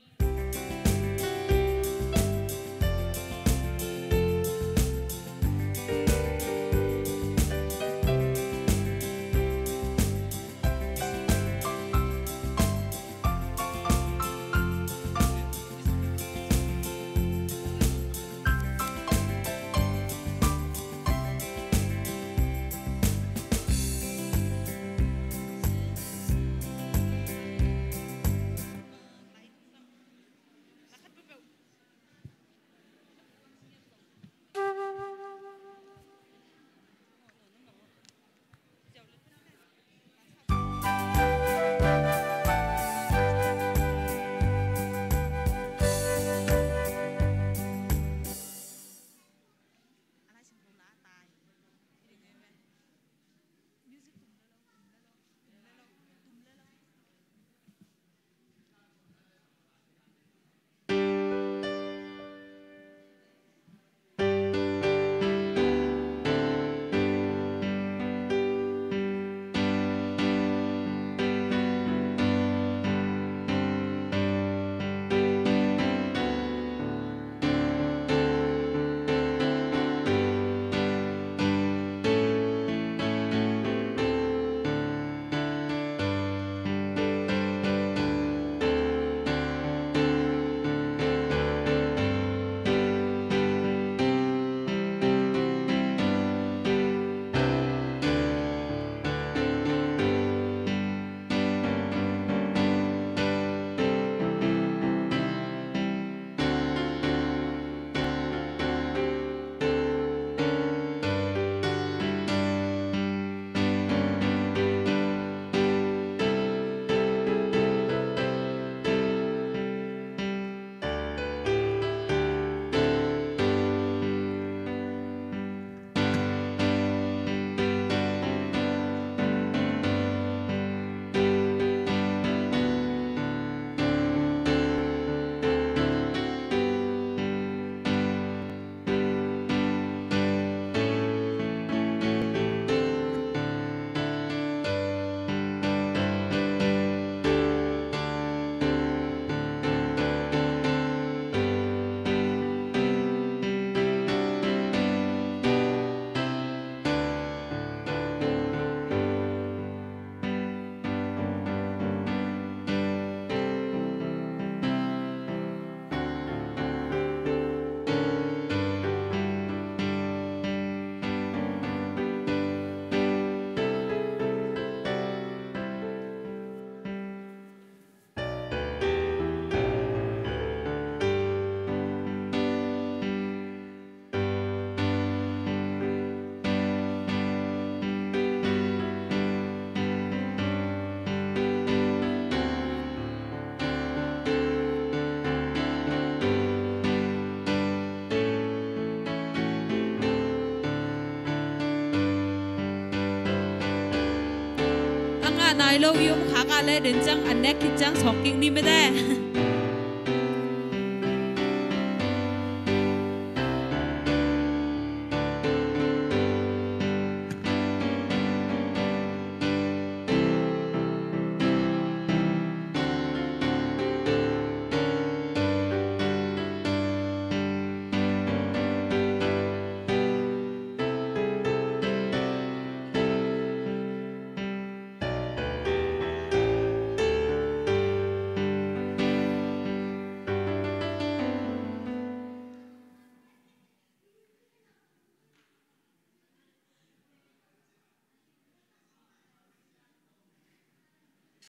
Lo i om khak a le den ciang an nek khit ciang sawk kik ni mete.